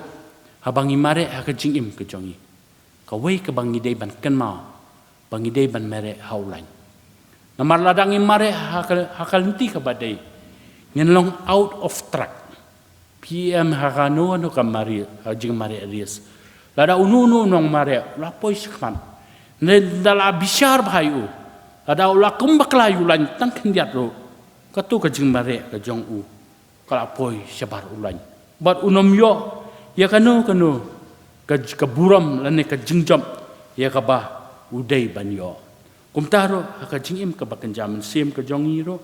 haba ngi mareh ha ka jingim ka jong ngi, kawei kaba ngi dei ban kynmaw, ba ngi dei ban mareh ha U Blei. Namar lada ngi mareh ha ka, ha ka lynti kaba dei, ngin long out of track. Phi em ha kano kano ka mari, ha jingmareh race. Lada uno uno u nongmareh u la poi shakhmat, ne da la bishar bha ïa u, lada u la kum bakla ïa u Blei tang khyndiat ruh, kato ka jingmareh ka jong u ka la poi shabar U Blei. Bad un ym ïoh ïa kano kano ka, ka burom lane ka jingjop ïa kaba u dei ban ïoh. Kumta ruh ha ka jingim kaba kynja mynsiem ka jong ngi ruh,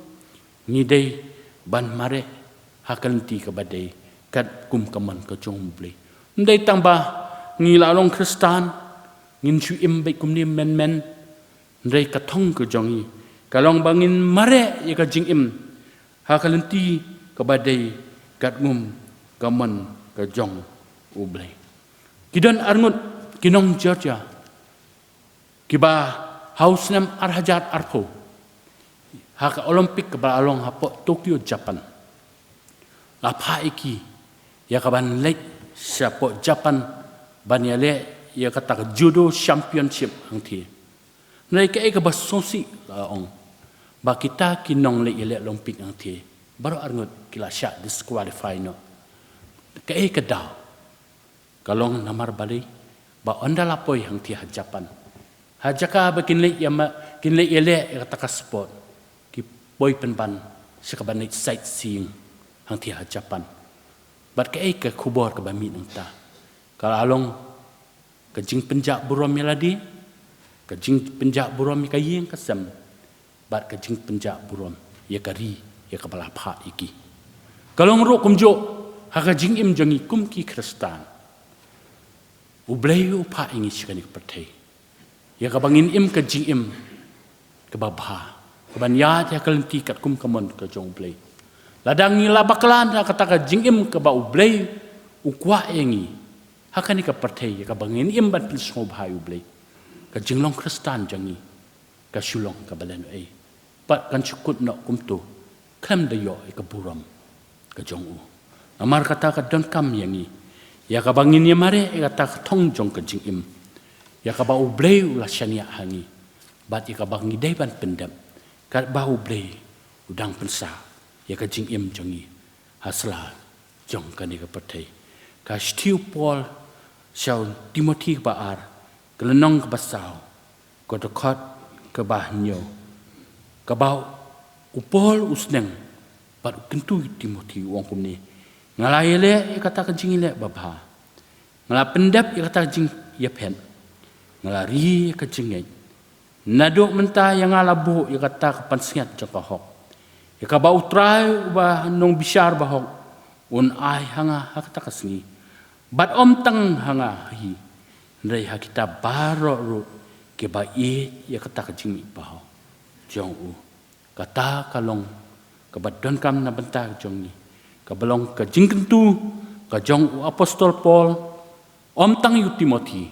ngi dei ban mareh ha ka lynti kaba dei katkum ka mon ka jong U Blei. Ym dei tang ba ngi la long Khristan ngin shu im beit kumne mynmen. Hynrei ka thong ka jong ngi ka long ba ngin mareh ïa ka jingim ha ka lynti kaba dei katkum ka mon ka jong U Blei. Ki don arngut ki nong Georgia kiba ha u snem ar hajar arphew, ha ka Olympic kaba la long hapoh Tokyo, Japan, la phah ïa ki ïa ka ban leit shapoh Japan ban ïaleh ïa kata ka judo championship hangthie. Hynrei kaei kaba sngewsih, la ong, ba kita ki nongleit ïaleh Olympic hangthie baroh arngut ki la shah disqualify noh. Kaei ka daw? Ka long namar balei? Ba ynda la poi hangthie ha Japan, ha jaka ba kin leit ïa ma, kin leit ïaleh ïa kata ka sport, ki poi pynban sha ka ban leit sightseeing hangthie ha Japan. Bad kaei ka khubor kaba mih nangta? Ka la long ka jingpynjah burom ïa lade, ka jingpynjah burom ïa ka ïing ka sem, bad ka jingpynjah burom ïa ka ri ïa kaba la phah ïa ki. Ka long ruh kumjuh ha ka jingim jong ngi kum ki Khristan. U Blei u phah ïa ngi sha kane ka pyrthei ïa kaba ngin im ka jingim kaba bha, ka ban ïaid ha ka lynti katkum ka mon ka jong U Blei. Lada ngi la bakla na kata ka jingim kaba U Blei u kwah ïa ngi ha kane ka pyrthei ïa kaba ngin im ban pynsngewbha ïa U Blei, ka jinglong Khristan jong ngi ka shu long kaba lehnohei. Bad kan shu kut noh kumto khlem da ïoh ïa ka burom ka jong u. Namar kata ka donkam ïa ngi ïa kaba ngin ïa mareh ïa kata ka thong jong ka jingim ïa kaba U Blei u la shaniah ha ngi, bad ïa kaba ngi dei ban pyndep katba U Blei u dang pynsah ïa ka jingim jong ngi ha sla jong kane ka pyrthei. Ka shithi u Paul sha u Timothi kaba ar, ka lynnong kaba saw, ka dkhot kaba hynñiew, kaba u Paul u sneng bad u kyntu ïa u Timothi, u ong kumne: Nga la ïaleh ïa kata ka jingïaleh babha, nga la pyndep ïa kata ka jingïaphet, nga la ri ïa ka jingngeit. Naduh mynta ïa nga la buh ïa kata ka pansngiat jong ka hok, ïa kaba U Trai uba nongbishar bahok un ai ha nga ha kata ka sngi, bad ym tang ha nga hi, hynrei ha kita baroh ruh kiba ïeit ïa kata ka jingmihpaw jong u. Kata ka long kaba donkam na bynta jong ngi, kaba long ka jingkyntu ka jong u apostol Paul Ym tang ïa u Timothi,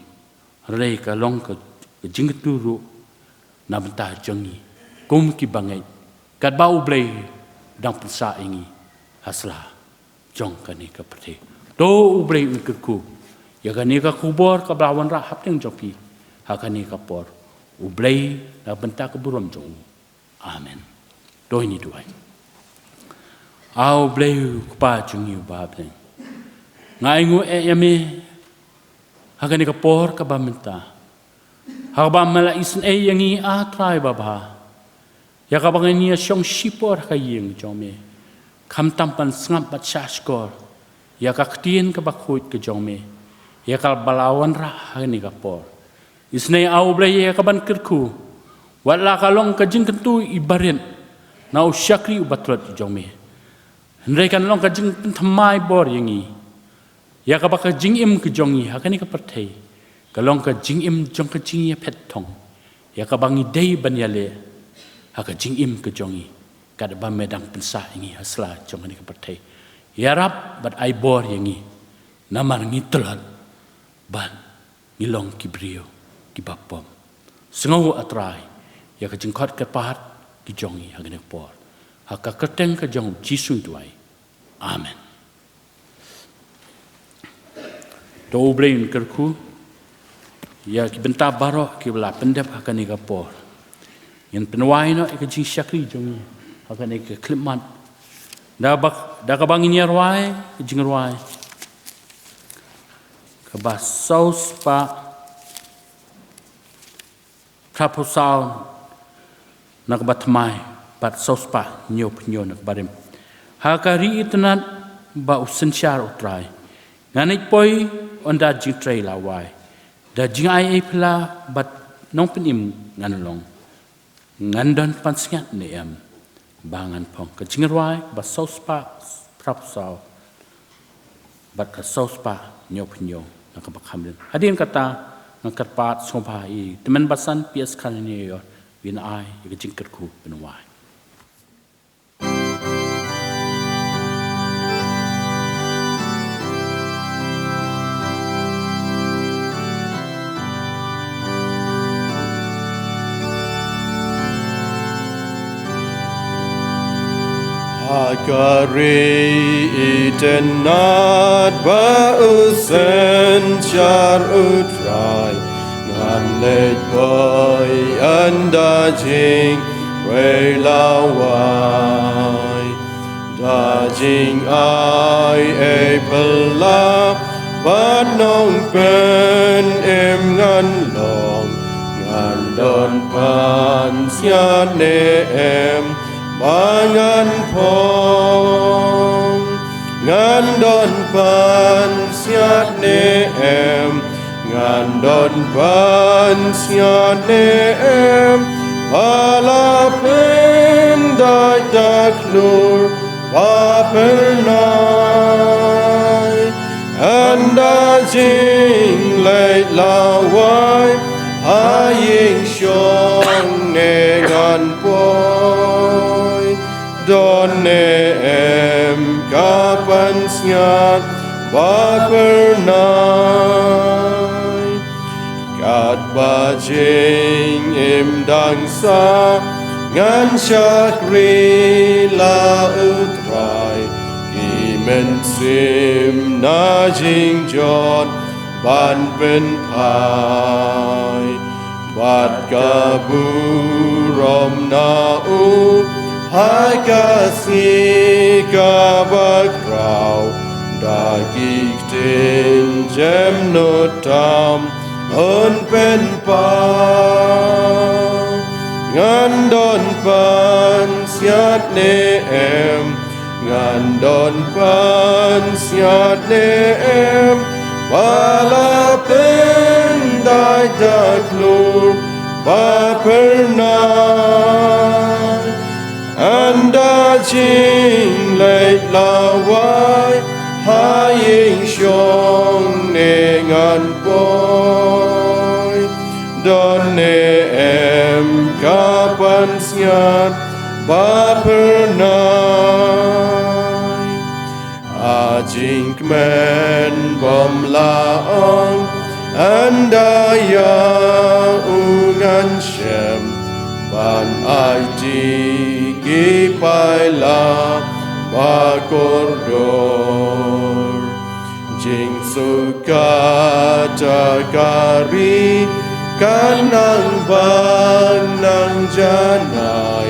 hynrei ka long ka, ka jingkyntu ruh na bynta jong ngi kum ki bangeit, katba U Blei u dang pynsah ïa ngi ha sla jong kane ka pyrthei. To U Blei un kyrkhu ïa kane ka khubor kaba la wanrah hapdeng jong phi ha kane ka por. U Blei na bynta ka burom jong u. Amen. To ngin ïa duwai. A U Blei U Kpa jong ngi uba ha bneng, nga ainguh eh ïa me ha kane ka por kaba mynta, ha kaba me la isynei ïa ngi, A Trai babha, ïa kaba ngin ïa shong shipor ha ka ïing jong me, khamtam ban sngap bad shahshkor ïa ka ktien kaba khuid ka jong me, ïa kaba la wanrah ha kane ka por. Isynei, A U Blei, ïa kaban kyrkhu wat la ka long ka jingkyntu iba rit na u shakri uba tlot jong me, hynrei kan long ka jingpynthymmai bor ïa ngi, ïa kaba ka jingim ka jong ngi ha kane ka pyrthei ka long ka jingim jong ka jingïaphet thong, ïa kaba ngi dei ban ïaleh ha ka jingim ka jong ngi, katba me dang pynsah ïa ngi ha sla jong kane ka pyrthei. Ïarap bad ai bor ïa ngi, namar ngi tlot bad ngi long ki briew kiba pop. Sngew, A Trai, ïa ka jingkhot kyrpad ka jong ngi ha kane ka por. Ha ka kyrteng ka jong U Jisu ngi duwai. Amen. To U Blei un kyrkhu ïa ki bynta baroh kiba la pyndep ha kane ka por. Ngin pynwai noh ïa ka jingshakri jong ngi ha kane ka khyllipmat. Da ba, da kaba ngin ïa rwai ka jingrwai kaba saw spah phra phew saw na kaba thymmai bad saw spah hynñiew phew hynñiew na kaba rim. Ha ka ri itynnad ba u synshar U Trai, ngan leit poi ynda jingtrei la wai. Da jingai ei phylla bad nongpynim ngan long. Ngan don pansngiat ne em ba ngan phong? Ka jingrwai ba saw spah phra phew saw bad ka saw spah hynñiew phew hynñiew na kaba kham rim. Hadien kata ngan kyrpad sngewbha ïa i tymmen basan P S Kharnio, ïa i ban ai ïa ka jingkyrkhu ban wai. Ha ka ri itynnad ba u synshar U Trai, ngan leit poi ynda jingtrei la wai. Da jingai ei phylla bad nongpynim ngan long. Ngan don pansngiat ne em ba ngan phong? Ngan don pansngiat ne em? Ngan don pansngiat ne em ba la pyndait da khlur ba phyrnai? Ynda jingleit la wai, ha ïing shong ne ngan poi? Don ne em ka pansngiat ba phyrnai? Katba jingim dang sah, ngan shakri la U Trai. Ki mynsiem na jingjot ban pynphai, bad ka burom na u ha ka sngi kaba khraw. Da ki ktien jemnud tam un pynpaw. Ngan don pansngiat ne em? Ngan don pansngiat ne em ba la pyndait da khlur ba phyrnai? Ynda jingleit la wai, ha ïing shong ne ngan poi? Don ne em ka pansngiat ba phyrnai? Ha jing Men bym lah ong, ynda ïa u ngan shem ban aiti ki paila ba kordor. Jingsuhkata ka ri kan nang ban nang janai,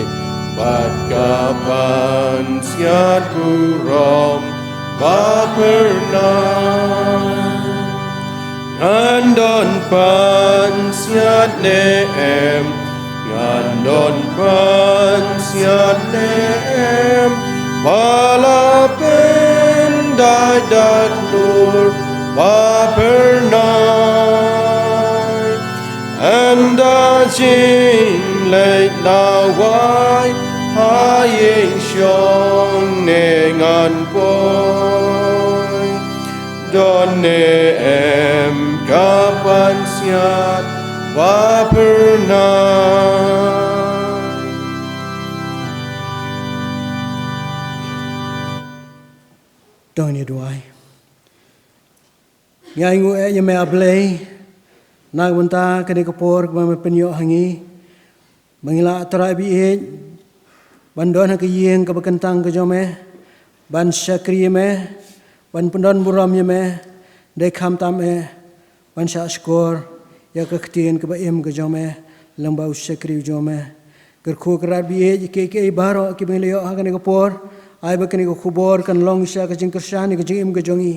bad ka pansngiat burom ba pyrnai. Ngan don pansngiat ne em, ngan don pansngiat ne em, ba la pyndait da klur ba pyrnai. Ynda jingleit lawei ha ïing shong ne ngan poi, don ne em ka pansngiat ba pyrnai. To ngin ïa duwai. Ngi ainguh ïa me, A Blei, na ka bynta kane ka por kaba me pynïoh ha ngi, ba ngi lah, Trai ba ïeit, ban don ha ka ïing kaba kyntang ka jong me, ban shakri ïa me, ban pyndon burom ïa me, dei khamtam eh ban shah shkor ïa ka ktien kaba im ka jong me lyngba u shakri u jong me. Kyrkhu, Trai ba ïeit, ïa kiei kiei baroh kiba ngi la ïoh ha kane ka por, ai ba kane ka khubor kan long sha ka jingkyrshan ïa ka jingim ka jong ngi,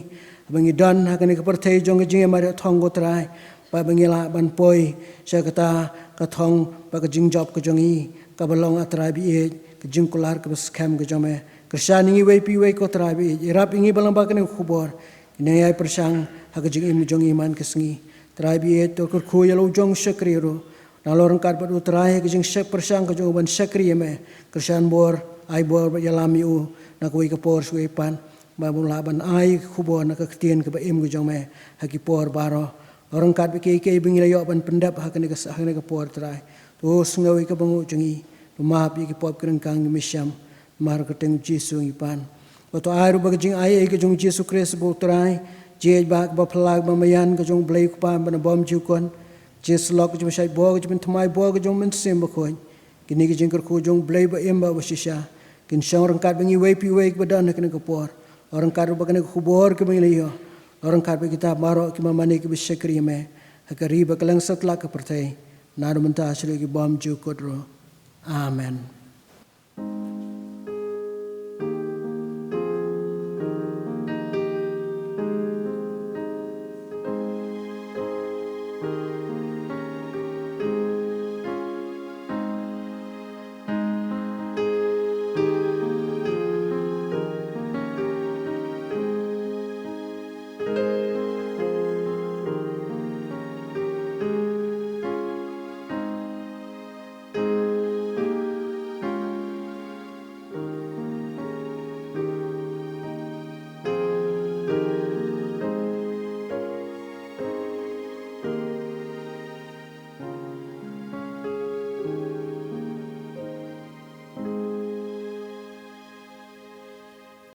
ba ngi don ha kane ka pyrthei jong ka jingim mareh thong, ko Trai, ba, ba ngi lah ban poi sha kata ka thong bad ka jingjop ka jong ngi, kaba long, A Trai ba ïeit, ka jingkular kaba skhem ka jong me. Kyrshan ïa ngi iwei pa iwei, ko Trai ba ïeit, ïarap ïa ngi ba lyngba kane ka khubor ngin ïai pyrshang ha ka jingim jong ngi man ka sngi. Trai ba ïeit, to kyrkhu ïa la u jong u shakri ruh, nalor ryngkat bad u Trai ha ka jingshep pyrshang ka jong u ban shakri ïa me. Kyrshan bor, ai bor bad ïalam ïa u na kawei ka por sha kawei pat, ba un lah ban ai ka khubor na ka ktien kaba im ka jong me ha ki por baroh. Nalor ryngkat bad kiei kiei ba ngi la ïoh ban pyndep ha kane ka, ha kane ka por, Trai, to sngew ïa ka byngaw jong ngi, to map ïa ki pop ki ryngkang kiba me shem. Namar ka kyrteng u Jisu ngi pan. Bad to ai ruh ba ka jingaiei ka jong u Jisu Khrist ba u Trai, jingïeit ba, ba phylla, ba maïan ka jong u Blei u Kpa ba na bymjukut, jingïasyllok, ka jingpynshait bor, ka jingpynthymmai bor ka jong u Mynsiem Bakhuid, kine ki jingkyrkhu jong u Blei ba im bad ba shisha, kin shong ryngkat bad ngi iwei pa iwei kiba don ha kane ka por. Nalor ryngkat ruh bad kane ka khubor kaba ngi la ïoh, nalor ryngkat bad kita baroh kiba mane kiba shakri ïa me ha ka ri bad kylleng satlak ka pyrthei, naduh mynta sha ki bymjukut ruh. Amen.